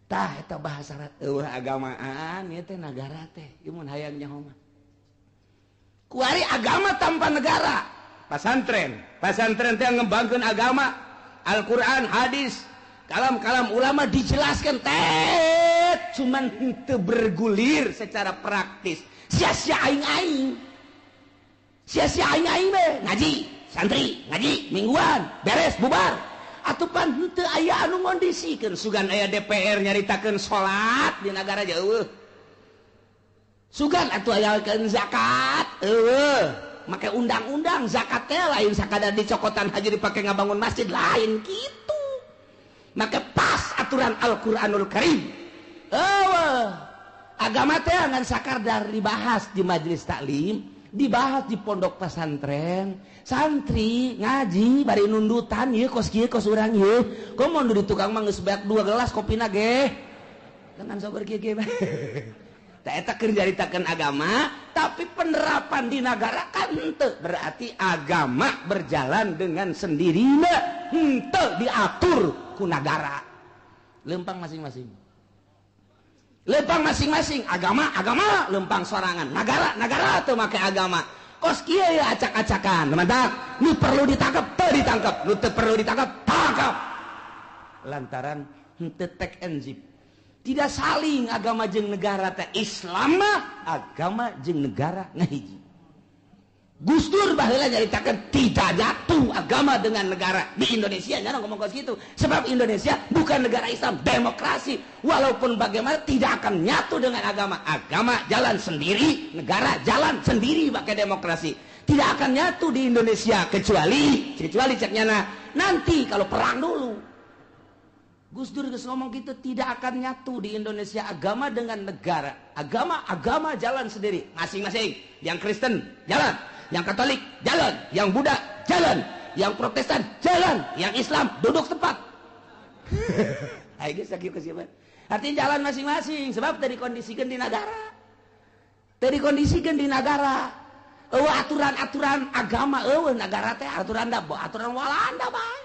Tah eta bahasa eueuh agamaan ieu teh nagara teh, ieu mun hayang nyaho mah. Kuari agama tanpa negara. Pasantren, pasantren teh ngembangkeun agama, Al-Qur'an, hadis, kalam-kalam ulama dijelaskan teh cuman henteu bergulir secara praktis. Sia-sia aing-aing. Sia-sia aing-aing be ngaji. Santri ngaji mingguan beres bubar. Atuh pan henteu aya anu ngondisikeun sugan aya DPR nyaritakeun salat di nagara jauh. Sugan atuh ayakeun zakat eueuh. Make undang-undang zakat teh lain sakadar dicokotan haji dipake ngabangun masjid lain kitu. Make pas aturan Al-Qur'anul Karim. Eueuh. Agama teh ngan sakadar dibahas di majelis taklim, dibahas di pondok pesantren, santri ngaji bari nundutan ieu kos kieu kos urang ieu. Komo di tukang mah geus beak 2 gelas kopina ge. Dengan sabar kieu kieu bae. Tah eta keur nyaritakeun agama, tapi penerapan di nagara kan henteu. Berarti agama berjalan dengan sendirinya, henteu diatur ku nagara. Lempang masing-masing. Lempang masing-masing, agama agama lempang sorangan, nagara nagara teu make agama. Kos kieu ya acak-acakan, mantap. Nu perlu ditangkap teu ditangkap, nu teu perlu ditangkap tangkap. Lantaran henteu tek enzip. Tidak saling agama jeung negara teh. Islam mah agama jeung negara ngahiji. Gus Dur baheula nyaritakeun tidak jatuh agama dengan negara di Indonesia, nya ngomong kos kitu. Sebab Indonesia bukan negara Islam, demokrasi. Walaupun bagaimana tidak akan nyatu dengan agama. Agama jalan sendiri, negara jalan sendiri pakai demokrasi. Tidak akan nyatu di Indonesia kecuali cek nyana nanti kalau perang dulu. Gus Dur geus ngomong gitu, tidak akan nyatu di Indonesia agama dengan negara. Agama jalan sendiri, masing-masing. Yang Kristen jalan, yang Katolik jalan, yang Buddha jalan, yang Protestan jalan, yang Islam duduk tempat. Ayo geus sakieu kesiapan. Artinya jalan masing-masing sebab tadi kondisikan di negara. Tadi kondisikan di negara. Eueuh aturan-aturan agama eueuh negara teh aturan da aturan Walanda bae.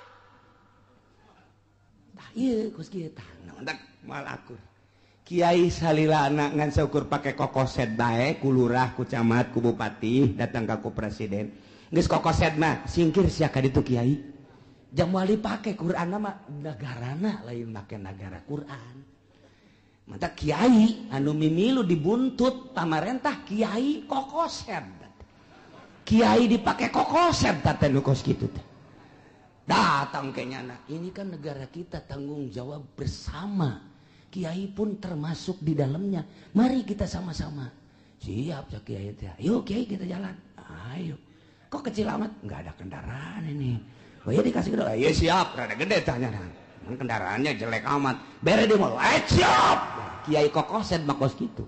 Iya, kos kieu tah naon moal akur. Kiai salilana ngan saukur pake kokoset bae ku lurah, ku camat, ku bupati, datang ka ku presiden. Geus kokoset mah singkir sia ka ditu kiai. Jam moal dipake Qur'anna mah nagarana lain make nagara Qur'an. Mantap kiai anu mimilu dibuntut pamarentah kiai kokoset. Kiai dipake kokoset teh nu kos kitu teh. Datang ke nyana, ini kan negara kita, tanggung jawab bersama. Kiai pun termasuk di dalamnya. Mari kita sama-sama. Siap ya kiai teh. Ayo kiai kita jalan. Ayo. Kok kecil amat? Enggak ada kendaraan ini. Oh ya dikasih gede. Iya siap, rada gede tanya. Emang kendaraannya jelek amat. Bere di mall. Eh siap. Kiai kokoset mah kos kitu.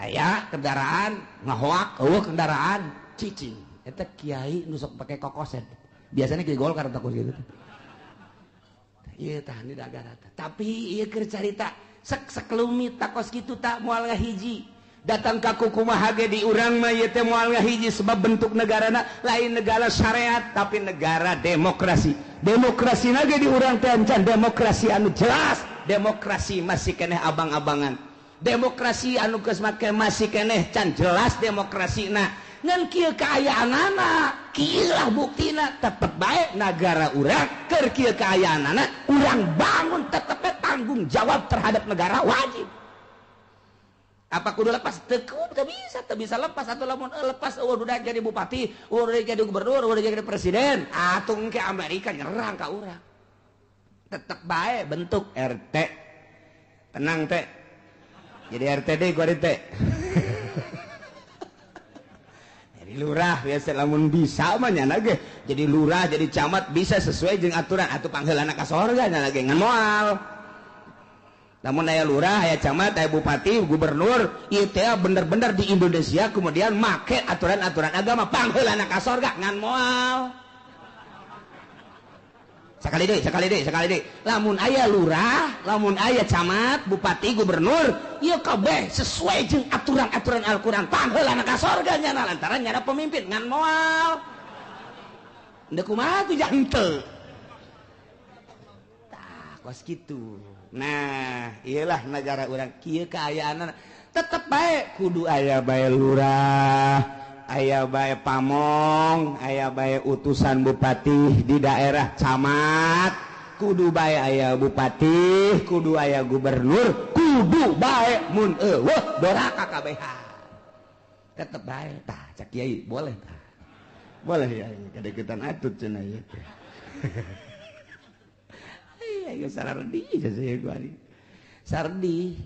Aya kendaraan ngahoak, eueuh kendaraan cicing. Eta kiai nu sok pake kokoset. Biasanya ke Golkar takut gitu. Iya tahan di nagara. Tapi iya keur carita sek sekelumit takos kitu tak moal ngahiji. Datang ka kumaha ge di urang mah ieu teh moal ngahiji sebab bentuk negarana lain negara syariat tapi negara demokrasi. Demokrasi na ge di urang teh encan demokrasi anu jelas, demokrasi masih keneh abang-abangan. Demokrasi anu geus make masih keneh can jelas demokrasina. Ngan kieu kaayaanana, kieu lah buktina tetep bae nagara urang keur kieu kaayaanana urang bangun tetep tanggung jawab terhadap negara wajib. Apa kudu lepas? Teu bisa, teu bisa lepas atuh lamun lepas eueuh udah jadi bupati, eueuh udah jadi gubernur, eueuh udah jadi presiden, atuh engke Amerika nyerang ka urang. Tetep bae bentuk RT. Tenang teh. Jadi RT deui ku ari teh. Jadi lurah biasa lamun bisa mah nyana ge. Jadi lurah, jadi camat bisa sesuai jeung aturan atuh pangheulana ka sorga nyana ge ngan moal. Lamun aya lurah, aya camat, aya bupati, gubernur, ieu teh bener-bener di Indonesia kemudian make aturan-aturan agama pangheulana ka sorga ngan moal. Sekali deui. Lamun aya lurah, lamun aya camat, bupati, gubernur, ieu kabeh sesuai jeung aturan-aturan Al-Qur'an. Pangheulana ka sorga nyana lantaran nyana pemimpin ngan moal. Ndeu kumaha tuh henteu. Tah kos kitu. Nah, iyalah negara urang kieu kaayaanna tetep bae kudu aya bae lurah, aya bae pamong, aya bae utusan bupati di daerah camat, kudu bae aya bupati, kudu aya gubernur, kudu bae mun eueuh doraka kabehan. Tetep bae tah cak kiai boleh tah. Boleh ya kadeketan atut cenah ieu teh. Iya, sardi saya gua. Sardi.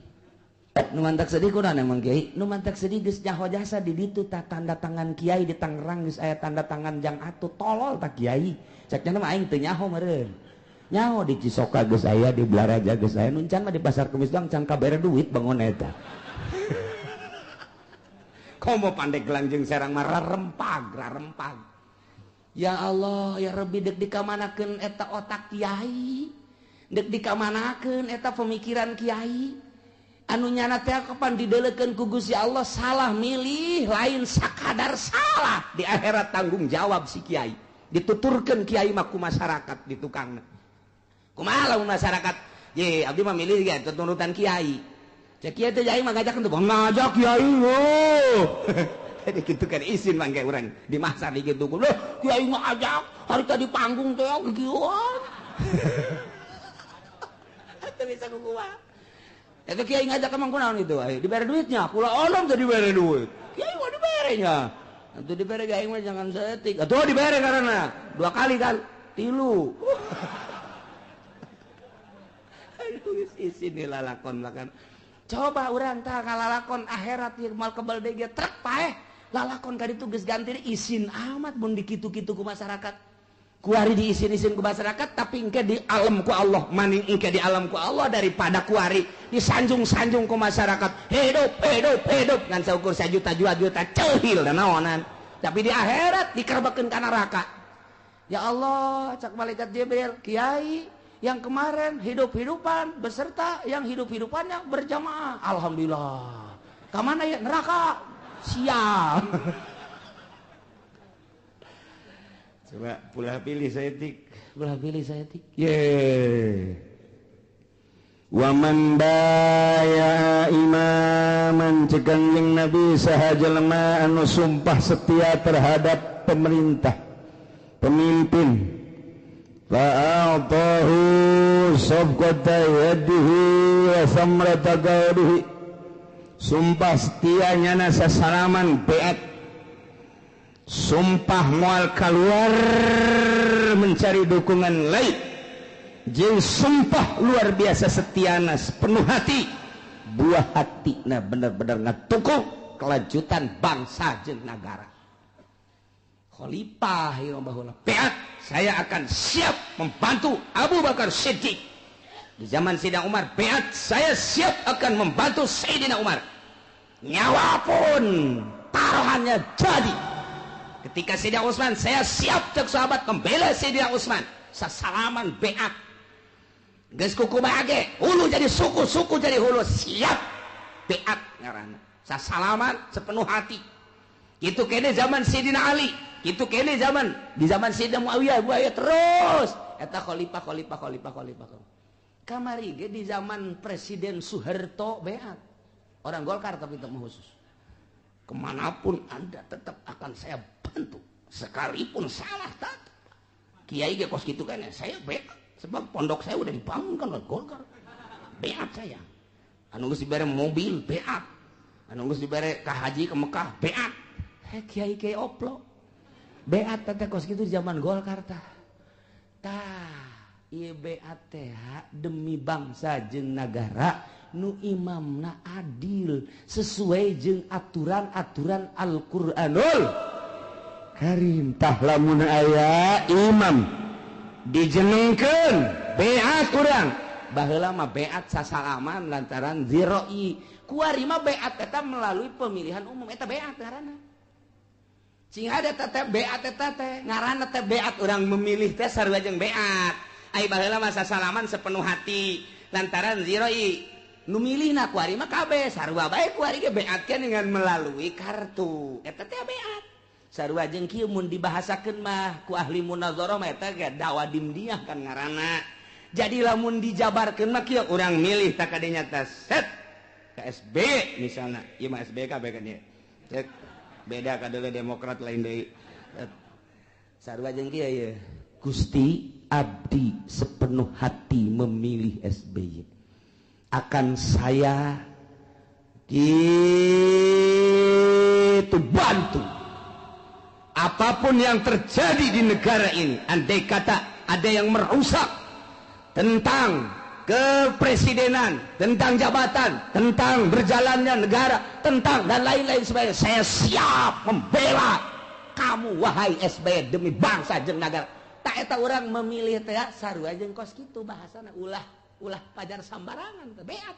Nu mantak sedih kunaon emang kiai? Nu mantak sedih geus nyaho jasa di ditu tah tanda tangan kiai di Tangerang geus aya tanda tangan jang atut tolol tah kiai. Cek nya mah aing teu nyaho meureun. Nyaho di Cisoka geus aya, di Blaraja geus aya, nu can mah di Pasar Kemis doang can kabere duit bangun eta. Komo Pandeglang jeung Serang mah rarempag, rarempag. Ya Allah, ya Rabbi deuk dikamanakeun eta otak kiai. Deuk dikamanakeun eta pemikiran kiai. Anu nyana teh kapan didelekeun ku Gusti Allah salah milih lain sakadar salah di akhirat tanggung jawab si kiai. Dituturkeun kiai mah ku masyarakat di tukangna. Kumaha lamun masyarakat? Ye, abdi mah milih ge tuturutan kiai. Cek kiai teh aing mah ngajak teu ngajak kiai loh. Jadi kitu kan isin mangke urang di mahsar di kitu. Loh, kiai mah ajak hari tadi panggung teh kieuan. Teu bisa ku kumaha. Eta kiai ngajak emang kunaon itu, ayo dibere duitnya, kula onom teh dibere duit. Kiai mah diberenya. Atuh dibere aing mah jangan seetik. Atuh dibere karena dua kali kan, tilu. Aduh isin lalakon makan. Coba urang tah kalalakon akhirat ieu mal kebal deui ge trek paeh. Lalakon ka ditu geus ganti isin amat mun dikitu-kitu ku masyarakat. Kuari diisin-isin ku masyarakat tapi engke di alam ku Allah, maning engke di alam ku Allah daripada kuari disanjung-sanjung ku masyarakat. Hidup, hidup, hidup ngan saukur sajuta dua juta ceuhil dan naonan. Tapi di akhirat dikerbekeun ka neraka. Ya Allah, cak malaikat Jibril, kiai yang kemarin hidup-hidupan beserta yang hidup-hidupannya berjamaah. Alhamdulillah. Ka mana ya neraka? Sial. Coba pula pilih saeutik, pula pilih saeutik. Ye. Wa man baya imaman cegang jeung Nabi saha jelema anu sumpah setia terhadap pemerintah, pemimpin. Fa'atahu safqata yadihi wa samrata qawlihi. Sumpah setia nyana sasalaman beat. Sumpah mual keluar mencari dukungan lain. Jeung sumpah luar biasa setiana penuh hati. Buah hati nah bener-bener ngatukung kelanjutan bangsa jeung nagara. Khalifah ieu baheula beat, saya akan siap membantu Abu Bakar Siddiq. Di zaman Sayyidina Umar beat, saya siap akan membantu Sayyidina Umar. Nyawa pun taruhannya jadi. Ketika Sayyidina Utsman, saya siap cek sahabat membela Sayyidina Utsman. Sasalaman beat. Geus kukumaha ge, hulu jadi suku, suku jadi hulu, siap beat ngaranna. Sasalaman sepenuh hati. Kitu kene zaman Sayyidina Ali, kitu kene zaman di zaman Sayyidina Muawiyah, Muawiyah terus eta khalifah khalifah khalifah khalifah. Kamari ge di zaman Presiden Soeharto beat. Orang Golkar tapi teu khusus. Kemanapun Anda tetap akan saya bantu, sekalipun salah tetap. Kiai ge kos kitu kan, saya beat sebab pondok saya udah dibangunkan oleh Golkar. Beat saya. Anu geus dibere mobil beat. Anu geus dibere ka haji ke Mekah beat. Heh kiai kiai oplo. Beat teh kos kitu zaman Golkar tah. Tah, ieu beat teh demi bangsa jeung nagara nu imamna adil sesuai jeung aturan-aturan Al-Qur'anul Karim. Tah lamun aya imam dijenengkeun beat urang. Baheula mah beat sasalaman lantaran ziroi. Kuari mah beat eta melalui pemilihan umum eta beat ngaranna. Cing ada teh beat eta teh ngaranna teh beat urang memilih teh sarua jeung beat. Ai baheula mah sasalaman sepenuh hati lantaran ziroi. Nu milihna kuari mah kabeh sarua bae kuari ge beatkeun dengan melalui kartu. Eta teh beat. Sarua jeung kieu mun dibahasakeun mah ku ahli munazarah mah eta ge dawa dimdiah kan ngaranna. Jadi lamun dijabarkeun mah kieu urang milih tak kadinya teh set KSB misalna, ieu mah SB kabeh kan ieu. Cek beda kadeuleu Demokrat lain deui. Sarua jeung kieu ieu. Gusti abdi sepenuh hati memilih SBY. Akan saya gitu bantu. Apapun yang terjadi di negara ini, andai kata ada yang merusak tentang kepresidenan, tentang jabatan, tentang berjalannya negara, tentang dan lain-lain sebagainya, saya siap membela kamu wahai SBY demi bangsa jeung negara. Tak eta orang memilih teh sarua jeung kos kitu bahasana, ulah ulah pajar sambarangan teh beat.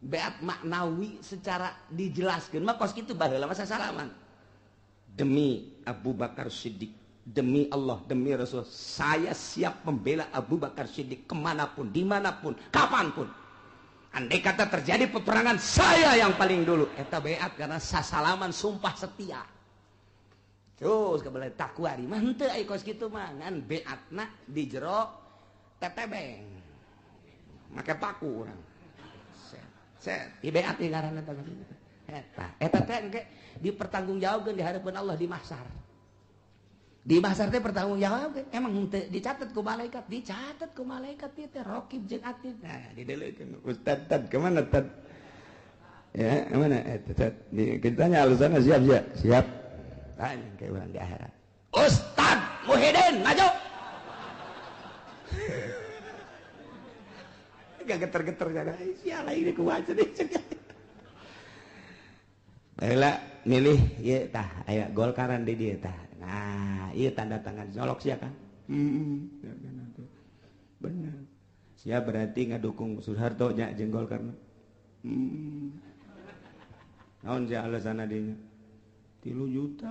Beat maknawi secara dijelaskeun mah kos kitu baheula mah sasalaman. Demi Abu Bakar Siddiq, demi Allah, demi Rasul, saya siap membela Abu Bakar Siddiq kemanapun, dimanapun, kapanpun. Andai kata terjadi peperangan, saya yang paling dulu. Eta beat karena sasalaman sumpah setia. Terus kebelah takwari mah henteu ai kos kitu mah ngan beatna di jero tetebeng. Make paku urang. Set, set, di beat ieu ngaranna teh. Eta, eta teh engke dipertanggungjawabkeun di hadapan Allah di mahsyar. Di mahsyar teh pertanggungjawabkeun. Emang henteu dicatat ku malaikat, dicatat ku malaikat ieu teh raqib jeung atid. Nah, didelekeun. Ustad tad kemana tad? Ya, kemana? Tad. Kita tanya alasannya siap siap. Siap. Tanya ke urang di akhirat. Ustad Muhyiddin maju. Gak geter-geter kada. Sial ini kumaha deh. Baiklah milih ieu tah aya Golkaran di dieu tah. Nah, ieu tanda tangan nyolok sia kan? Heeh. Bener. Sia berarti ngadukung Soeharto nya jeung Golkar. Heeh. Naon sia alasanna dinya? 3 juta.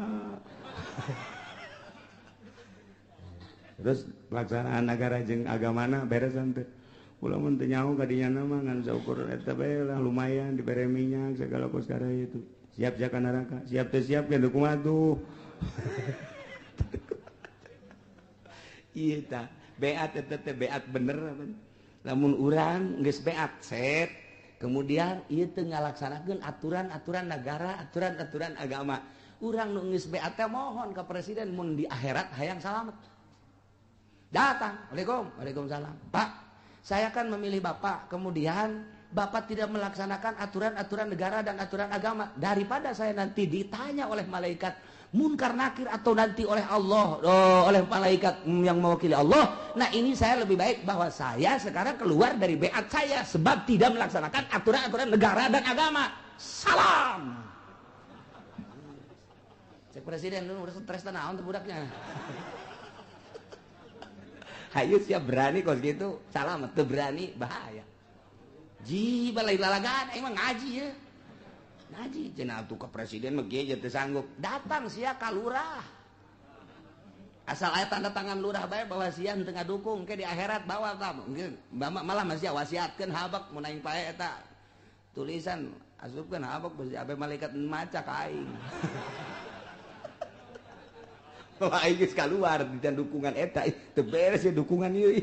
Terus pelaksanaan negara jeung agamana beres teu? Ulah mun teu nyaho ka dinya mah ngan saukur eta bae lah lumayan dibere minyak segala kos karya itu. Siap siap neraka, siap teu siap ke kumaha tuh. Ieu tah beat eta teh beat bener lamun urang geus beat set kemudian ieu teu ngalaksanakeun aturan-aturan negara, aturan-aturan agama. Urang nu geus beat teh mohon ka presiden mun di akhirat hayang salamet. Datang, Waalaikum, waalaikumsalam. Pak, saya kan memilih Bapak, kemudian Bapak tidak melaksanakan aturan-aturan negara dan aturan agama. Daripada saya nanti ditanya oleh malaikat munkar nakir atau nanti oleh Allah, oleh malaikat yang mewakili Allah. Nah ini saya lebih baik bahwa saya sekarang keluar dari beat saya sebab tidak melaksanakan aturan-aturan negara dan agama. Salam. Cek presiden lu udah stres naon tuh budaknya. Hayu siap berani kos gitu, salam teu berani bahaya. Ji balai lalagan emang ngaji ya. Ngaji cenah atuh ka presiden mah kieu teu sanggup. Datang sia ka lurah. Asal aya tanda tangan lurah bae bahwa sia henteu ngadukung ke di akhirat bawa tah. Mungkin malah masih wasiatkeun habak mun aing pae eta tulisan asupkeun habak besi abe malaikat maca ka aing. Wah, aing geus kaluar di dukungan eta teu beres ya dukungan ieu.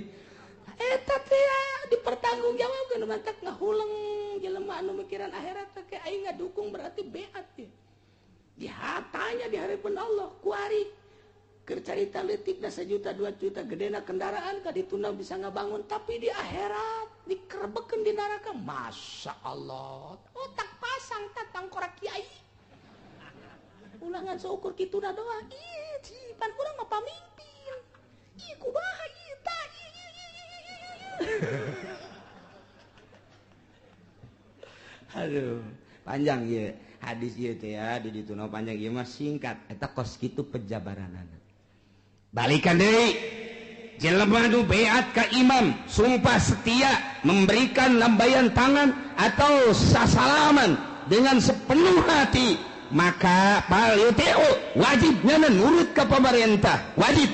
Eta teh dipertanggungjawabkeun mantak ngahuleng jelema anu mikiran akhirat teh aing ngadukung berarti beat teh. Dihatanya di hadapan Allah kuari keur carita leutikna 1 juta 2 juta gedena kendaraan ka dituna bisa ngabangun tapi di akhirat dikerebekeun di neraka. Masya Allah, otak pasang tatang korak kiai. Ulangan seukur kituna doang. Ih, pan urang mah pamimpin. Ih, kumaha ieu tah? Aduh, panjang ieu hadis ieu teh ya, di ditu panjang ieu mah singkat. Eta kos kitu pejabaranana. Balikan deui. Jelema nu beat ka imam, sumpah setia, memberikan lambaian tangan atau sasalaman dengan sepenuh hati, maka pal-yutiu wajibnya nurut ke pemerintah, wajib.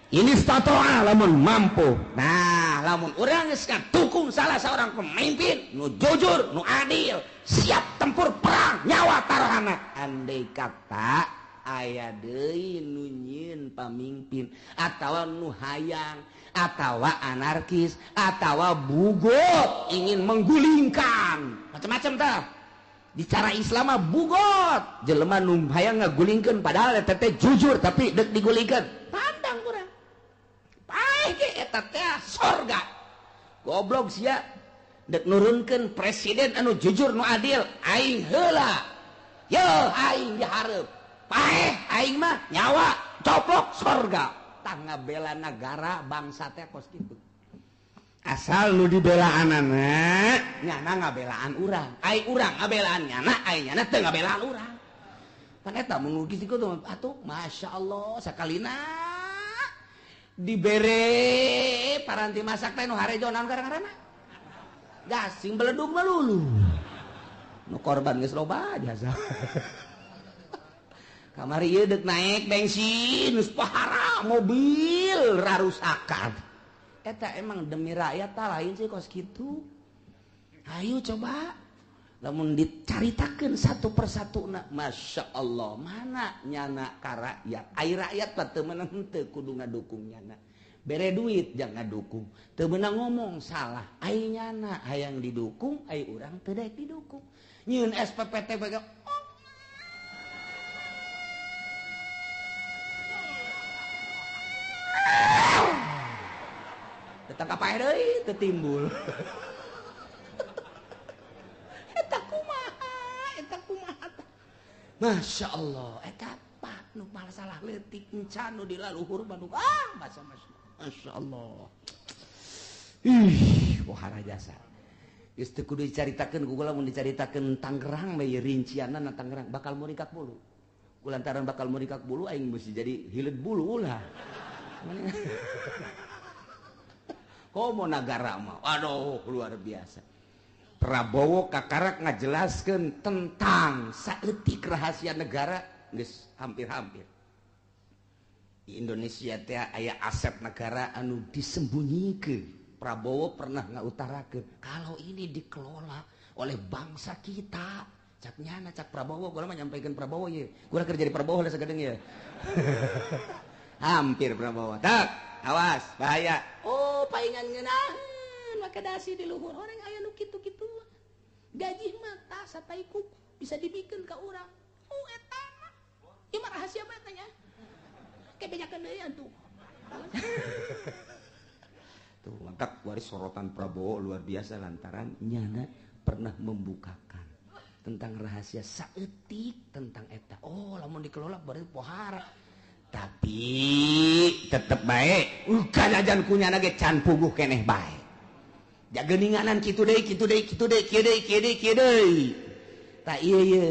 Ini statoa lamun mampu. Nah, lamun urang geus dukung salah seorang pemimpin nu jujur, nu adil, siap tempur perang nyawa taruhana. Andai kata aya deui nu nyieun pamimpin atawa nu hayang atawa anarkis atawa bugot ingin menggulingkan macam-macam tah. Di cara Islam mah bugot jelema nu hayang ngagulingkeun padahal eta teh jujur tapi deuk digulingkeun. Pandang urang. Paeh ge eta teh sorga. Goblok sia deuk nurunkeun presiden anu jujur nu adil aing heula. Yo aing dihareup. Paeh aing mah nyawa coplok sorga. Tah ngabela negara bangsa teh kos kitu. Asal nu dibelaanana nyana ngabelaan urang. Ai urang ngabelaan nyana, ai nyana teu ngabelaan urang. Pan eta mun geus kitu atuh masyaallah sakalina dibere paranti masak teh nu harejo naon gara-garana. Gasing beledug mah lulu. Nu korban geus loba jasa. Kamari ieu deuk naek bensin geus pahara mobil rarusakan. Eta emang demi rakyat tak lain sih kos kitu. Ayo coba lamun dicaritakeun satu persatu na, Masya Allah mana nyana ka rakyat. Ai rakyat mah teu meunang henteu kudu ngadukung nyana. Bere duit jangan ngadukung, teu meunang ngomong salah. Ai nyana hayang didukung, ai urang teu daek didukung. Nyieun SPPT bae oh. Tetangga paeh deui teu timbul. Eta kumaha, eta kumaha. Masya Allah, eta apa nu masalah leutik encan nu di laluhur mah ah masa Masya Allah. Ih, wahara jasa. Geus teu kudu dicaritakeun ku kula mun dicaritakeun Tangerang we rincianna na Tangerang bakal murikak bulu. Kulantaran bakal murikak bulu aing mesti jadi hileud bulu ulah. Komo nagara mah, aduh luar biasa. Prabowo kakarak ngajelaskeun tentang saeutik rahasia negara geus hampir-hampir. Di Indonesia teh aya aset negara anu disembunyikan. Prabowo pernah ngautarakeun kalau ini dikelola oleh bangsa kita. Cak nyana cak Prabowo, gua mah nyampaikan Prabowo ye. Gua kerja di Prabowo lah sagedeung ye. Hampir Prabowo. Tak, awas bahaya. Oh, paingan ngeunaheun make dasi di luhur orang aya nu kitu-kitu. Gaji mah tah satai kuku bisa dibikeun ka urang. Oh eta mah. Ieu mah rahasia bae tanya. Ke bejakeun deui atuh. Tuh mantap waris sorotan Prabowo luar biasa lantaran nyana pernah membukakan tentang rahasia saeutik tentang eta. Oh, lamun dikelola berarti pohara. Tapi tetep baik kanajan kunyana ge can puguh keneh bae. Jageninganan kitu deui kitu deui kitu deui kieu deui kieu deui kieu deui. Ta ieu ye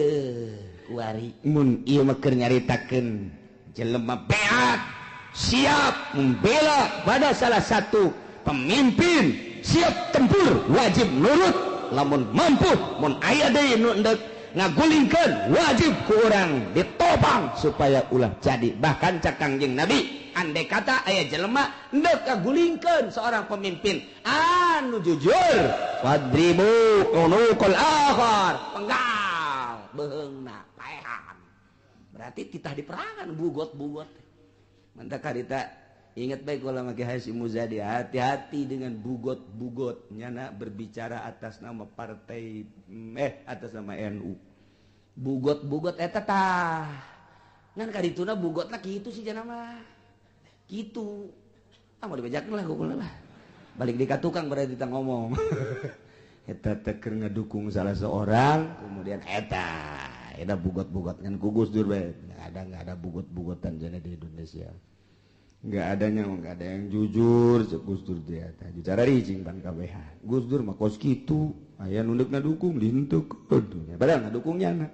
kuari mun ieu mah keur nyaritakeun jelema beat siap membela pada salah satu pemimpin, siap tempur wajib nurut lamun mampu mun aya deui nu endek ngagulingkeun wajib ku urang ditopang supaya ulah jadi. Bahkan cak Kangjeng Nabi andai kata aya jelema endek ngagulingkeun seorang pemimpin anu jujur fadribu unuqal akhar penggal beheungna paehan. Berarti titah diperangan bugot-bugot. Mantap karita ingat baik kalau make Hasyim Muzadi, hati-hati dengan bugot-bugot nyana berbicara atas nama partai atas nama NU. Bugot-bugot eta tah. Ngan kadituna bugotna kitu sih jana mah. Kitu. Ah mau dibejakeun lah kukula lah. Balik di ka tukang berarti kita ngomong. Eta teh keur ngedukung salah seorang, kemudian eta eta bugot-bugot ngan ku Gus Dur bae. Enggak ada bugot-bugotan jana di Indonesia. Enggak adanya, enggak ada yang jujur, cek Gus Dur dia tadi. Cara ricing pan KBH. Gus Dur mah kos kitu, aya nu deuk ngadukung dihentekeun. Padahal ngadukungnya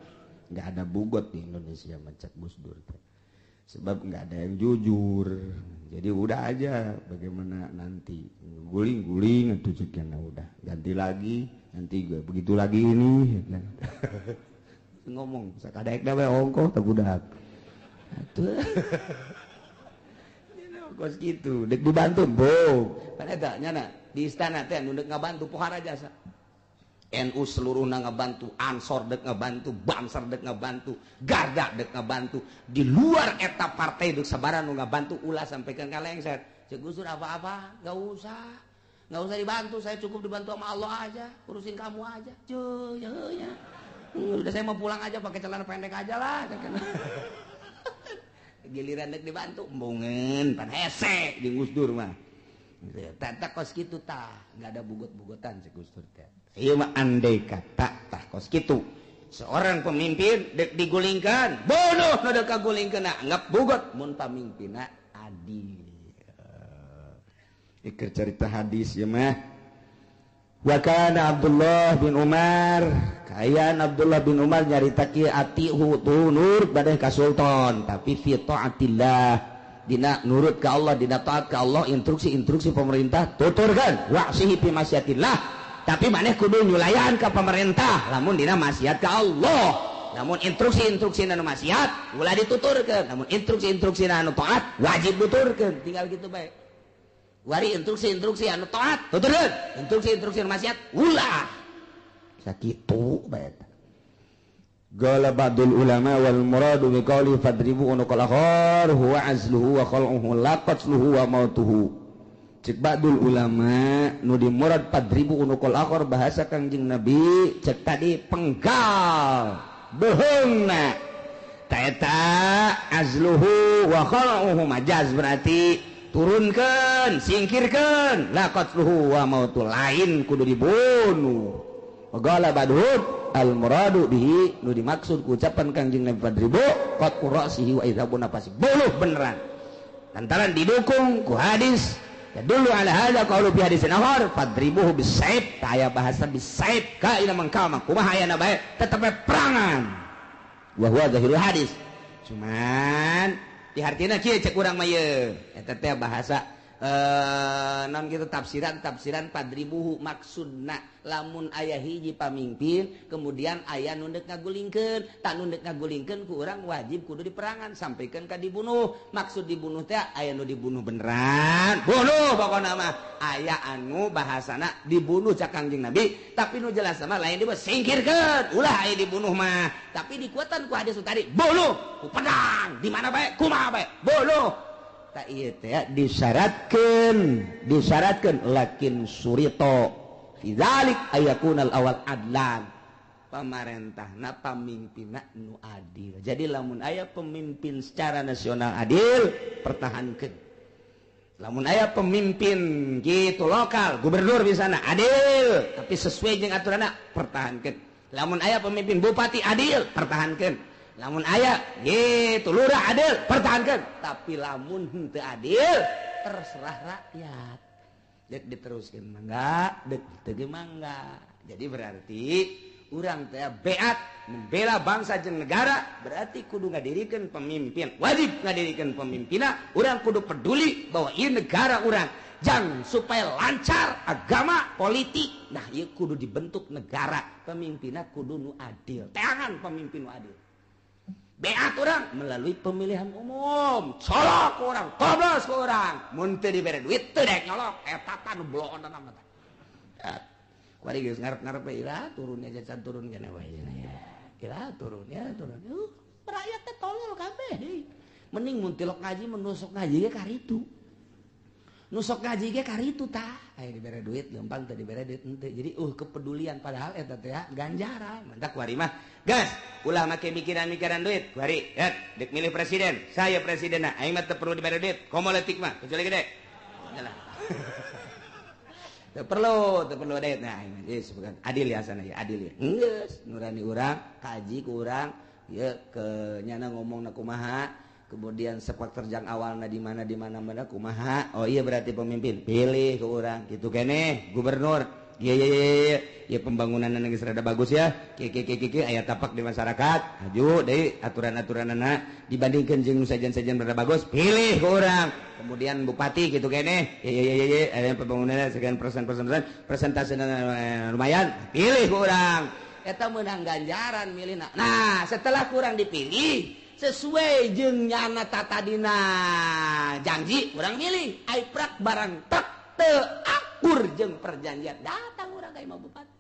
enggak ada bugot di Indonesia mah cek Gus Dur teh. Sebab enggak ada yang jujur. Jadi udah aja bagaimana nanti guling-guling atuh cekna udah. Ganti lagi, nanti gue begitu lagi ini. Ngomong sakadaek da we ongkoh teh budak. Atuh. Kos gitu, dek dibantu, bo. Pan eta nyana di istana teh nu deuk ngabantu pohara jasa. NU seluruhna ngabantu, Ansor dek ngabantu, Banser dek ngabantu, Garda dek ngabantu. Di luar eta partai dek sabaran nu ngabantu ulah sampaikan ka lengser. Cek Gus Dur apa-apa, enggak usah. Enggak usah dibantu, saya cukup dibantu sama Allah aja, urusin kamu aja. Cuy, ya. Udah saya mau pulang aja pakai celana pendek aja lah. Giliran dek dibantu embungeun pan hese jeung Gus Dur mah. Tata kos kitu tah, enggak ada bugot-bugotan si Gus Dur teh. Ieu mah andai kata tah kos kitu. Seorang pemimpin dek digulingkan, bunuh nu dek kagulingkeun, anggap bugot mun pamimpinna adil. Iker cerita hadis ya mah. Wa kana Abdullah bin Umar, kaayaan Abdullah bin Umar nyarita kieu atihu tu nurut badai ka sultan, tapi fi taatillah, dina nurut ka Allah, dina taat ka Allah, instruksi-instruksi pemerintah tuturkeun, wa'sihi fi masyatillah, tapi maneh kudu nyulayan ka pemerintah lamun dina maksiat ka Allah. Namun instruksi-instruksi anu maksiat ulah dituturkeun, namun instruksi-instruksi anu taat wajib tuturkeun, tinggal gitu bae. Wari instruksi-instruksi anu taat tuturkeun, instruksi-instruksi anu maksiat ulah. Sakitu bae. Qala ba'dul ulama wal muradu bi qawli fadribu unuqal akhar huwa azluhu wa khal'uhu la qatluhu wa mautuhu. Cek ba'dul ulama nu dimurad fadribu unuqal akhar bahasa Kangjeng Nabi cek tadi penggal beuheungna. Ta eta azluhu wa khal'uhu majaz berarti turunkan, singkirkan, la qatluhu wa mautu lain kudu dibunuh. Qala ba'dhum al muradu bihi nu dimaksud ku ucapan Kangjeng Nabi fadribu qat'u ra'sihi wa idhabu nafsi, bunuh beneran. Lantaran didukung ku hadis dulu ala hadza qaulu fi hadisin akhar fadribuhu bisaib, aya bahasa bisaib ka ila mangkama kumaha ayana bae tetep perangan. Wa huwa zahirul hadis. Cuman dihartina kieu cek urang mah ye eta teh bahasa non gitu tafsiran fadribuhu maksudna lamun aya hiji pamimpin kemudian aya nu deuk ngagulingkeun, tak nu deuk ngagulingkeun ku urang wajib kudu diperangan sampikeun ka dibunuh. Maksud dibunuh teh aya nu dibunuh beneran, bunuh pokona mah. Aya anu bahasana dibunuh cak Kangjeng Nabi, tapi nu jelas mah lain dibunuh singkirkeun, ulah aya dibunuh mah. Tapi dikuatan ku hadis tadi bunuh ku pedang di mana bae kumaha bae bunuh. Tak ieu teh disyaratkeun lakin surito fi dzalik ayakunal awal adlan, pamarentahna pamimpinna nu adil. Jadi lamun aya pemimpin secara nasional adil, pertahankeun. Lamun aya pemimpin gitu lokal, gubernur misalna adil, tapi sesuai jeung aturanna, pertahankeun. Lamun aya pemimpin bupati adil, pertahankeun. Lamun aya gitu lurah adil, pertahankan. Tapi lamun henteu adil, terserah rakyat. Dek diteruskeun mangga, dek teu mangga. Jadi berarti urang teh beat membela bangsa jeung negara, berarti kudu ngadirikeun pemimpin. Wajib ngadirikeun pemimpinna, urang kudu peduli bahwa ieu negara urang. Jang supaya lancar agama politik. Nah, ieu kudu dibentuk negara, pemimpinna kudu nu adil. Teangan pemimpin nu adil. Beat orang melalui pemilihan umum, colok orang, koblos orang, mun teu dibere duit teu dek nyolok, eta tah nu bloon mah tah. Kuari geus ngarep-ngarep we ira turun aja can turun kana wae cenah ya. Ira turun ya turun. Rakyat teh tolol kabeh deui. Mending mun tilok ngaji mun nusok ngaji ge karitu. Nusok ngaji ge karitu tah. Aya dibere duit lempang teu dibere duit henteu. Jadi kepedulian padahal eta teh ganjaran. Mantak kuari mah gas ulah make mikiran-mikiran duit. Kuari ya dek milih presiden, saya presidenna, aing mah teu perlu dibere duit. Komo leutik mah kecuali gede. Jalan. Teu perlu duit. Nah, aing mah geus bukan adil ya sana ya, adil ya. Geus nurani urang, kaji ku urang, ieu ke nyana ngomongna kumaha. Kemudian sepak terjang awalna di mana mana kumaha. Oh iya berarti pemimpin pilih ke orang gitu kene gubernur. Iya iya iya ya pembangunan geus rada bagus ya. Kieu kieu kieu kieu aya tapak di masyarakat. Maju deui aturan-aturanana dibandingkeun jeung nu sajen-sajen rada bagus, pilih ke orang. Kemudian bupati gitu kene. Iya iya iya iya aya pembangunan sekian persen persentase lumayan, pilih ke orang. Eta meunang ganjaran milihna. Nah, setelah kurang dipilih sesuai jeung nyana tatadina janji urang milih ai prak barang tek teu akur jeung perjanjian datang urang ka imah bupati.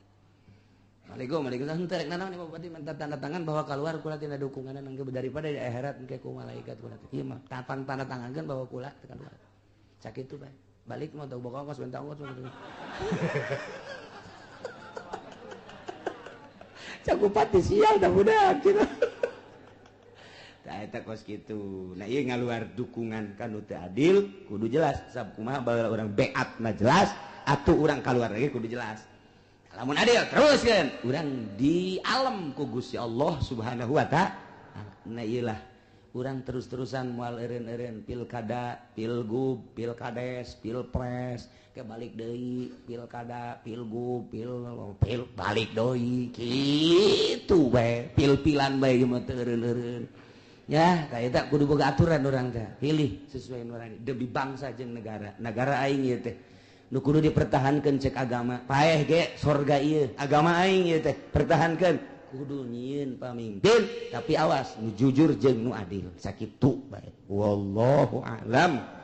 Waalaikumsalam waalaikumsalam henteu rek nanaon imah bupati minta tanda tangan bahwa keluar kula tina dukunganna engke daripada di akhirat engke ku malaikat kula teh. Ieu mah tapang tanda tangankeun bahwa kula teu keluar. Sakitu bae. Balik mah teu boga ongkos bentang ongkos. Cak bupati sial dah budak gitu. Tah eta kos kitu. Nah ieu ngaluar dukungan ka nu teu adil kudu jelas. Sab kumaha baheula urang beatna jelas atuh urang kaluar lagi kudu jelas. Lamun adil terus kan urang di alam ku Gusti Allah Subhanahu wa Ta'ala. Nah, iyalah urang terus-terusan moal eureun-eureun pilkada, pilgub, pilkades, pilpres, ke balik deui pilkada, pilgub, pil, pil balik deui kitu bae, pil-pilan bae ieu mah teu eureun-eureun. Ya, kayak eta kudu boga aturan urang teh. Pilih sesuai nurani demi bangsa jeung negara. Negara aing ieu teh nu kudu dipertahankan cek agama. Paeh ge sorga ieu, agama aing ieu teh pertahankan. Kudu nyieun pamimpin, tapi awas nu jujur jeung nu adil. Sakitu bae. Wallahu a'lam.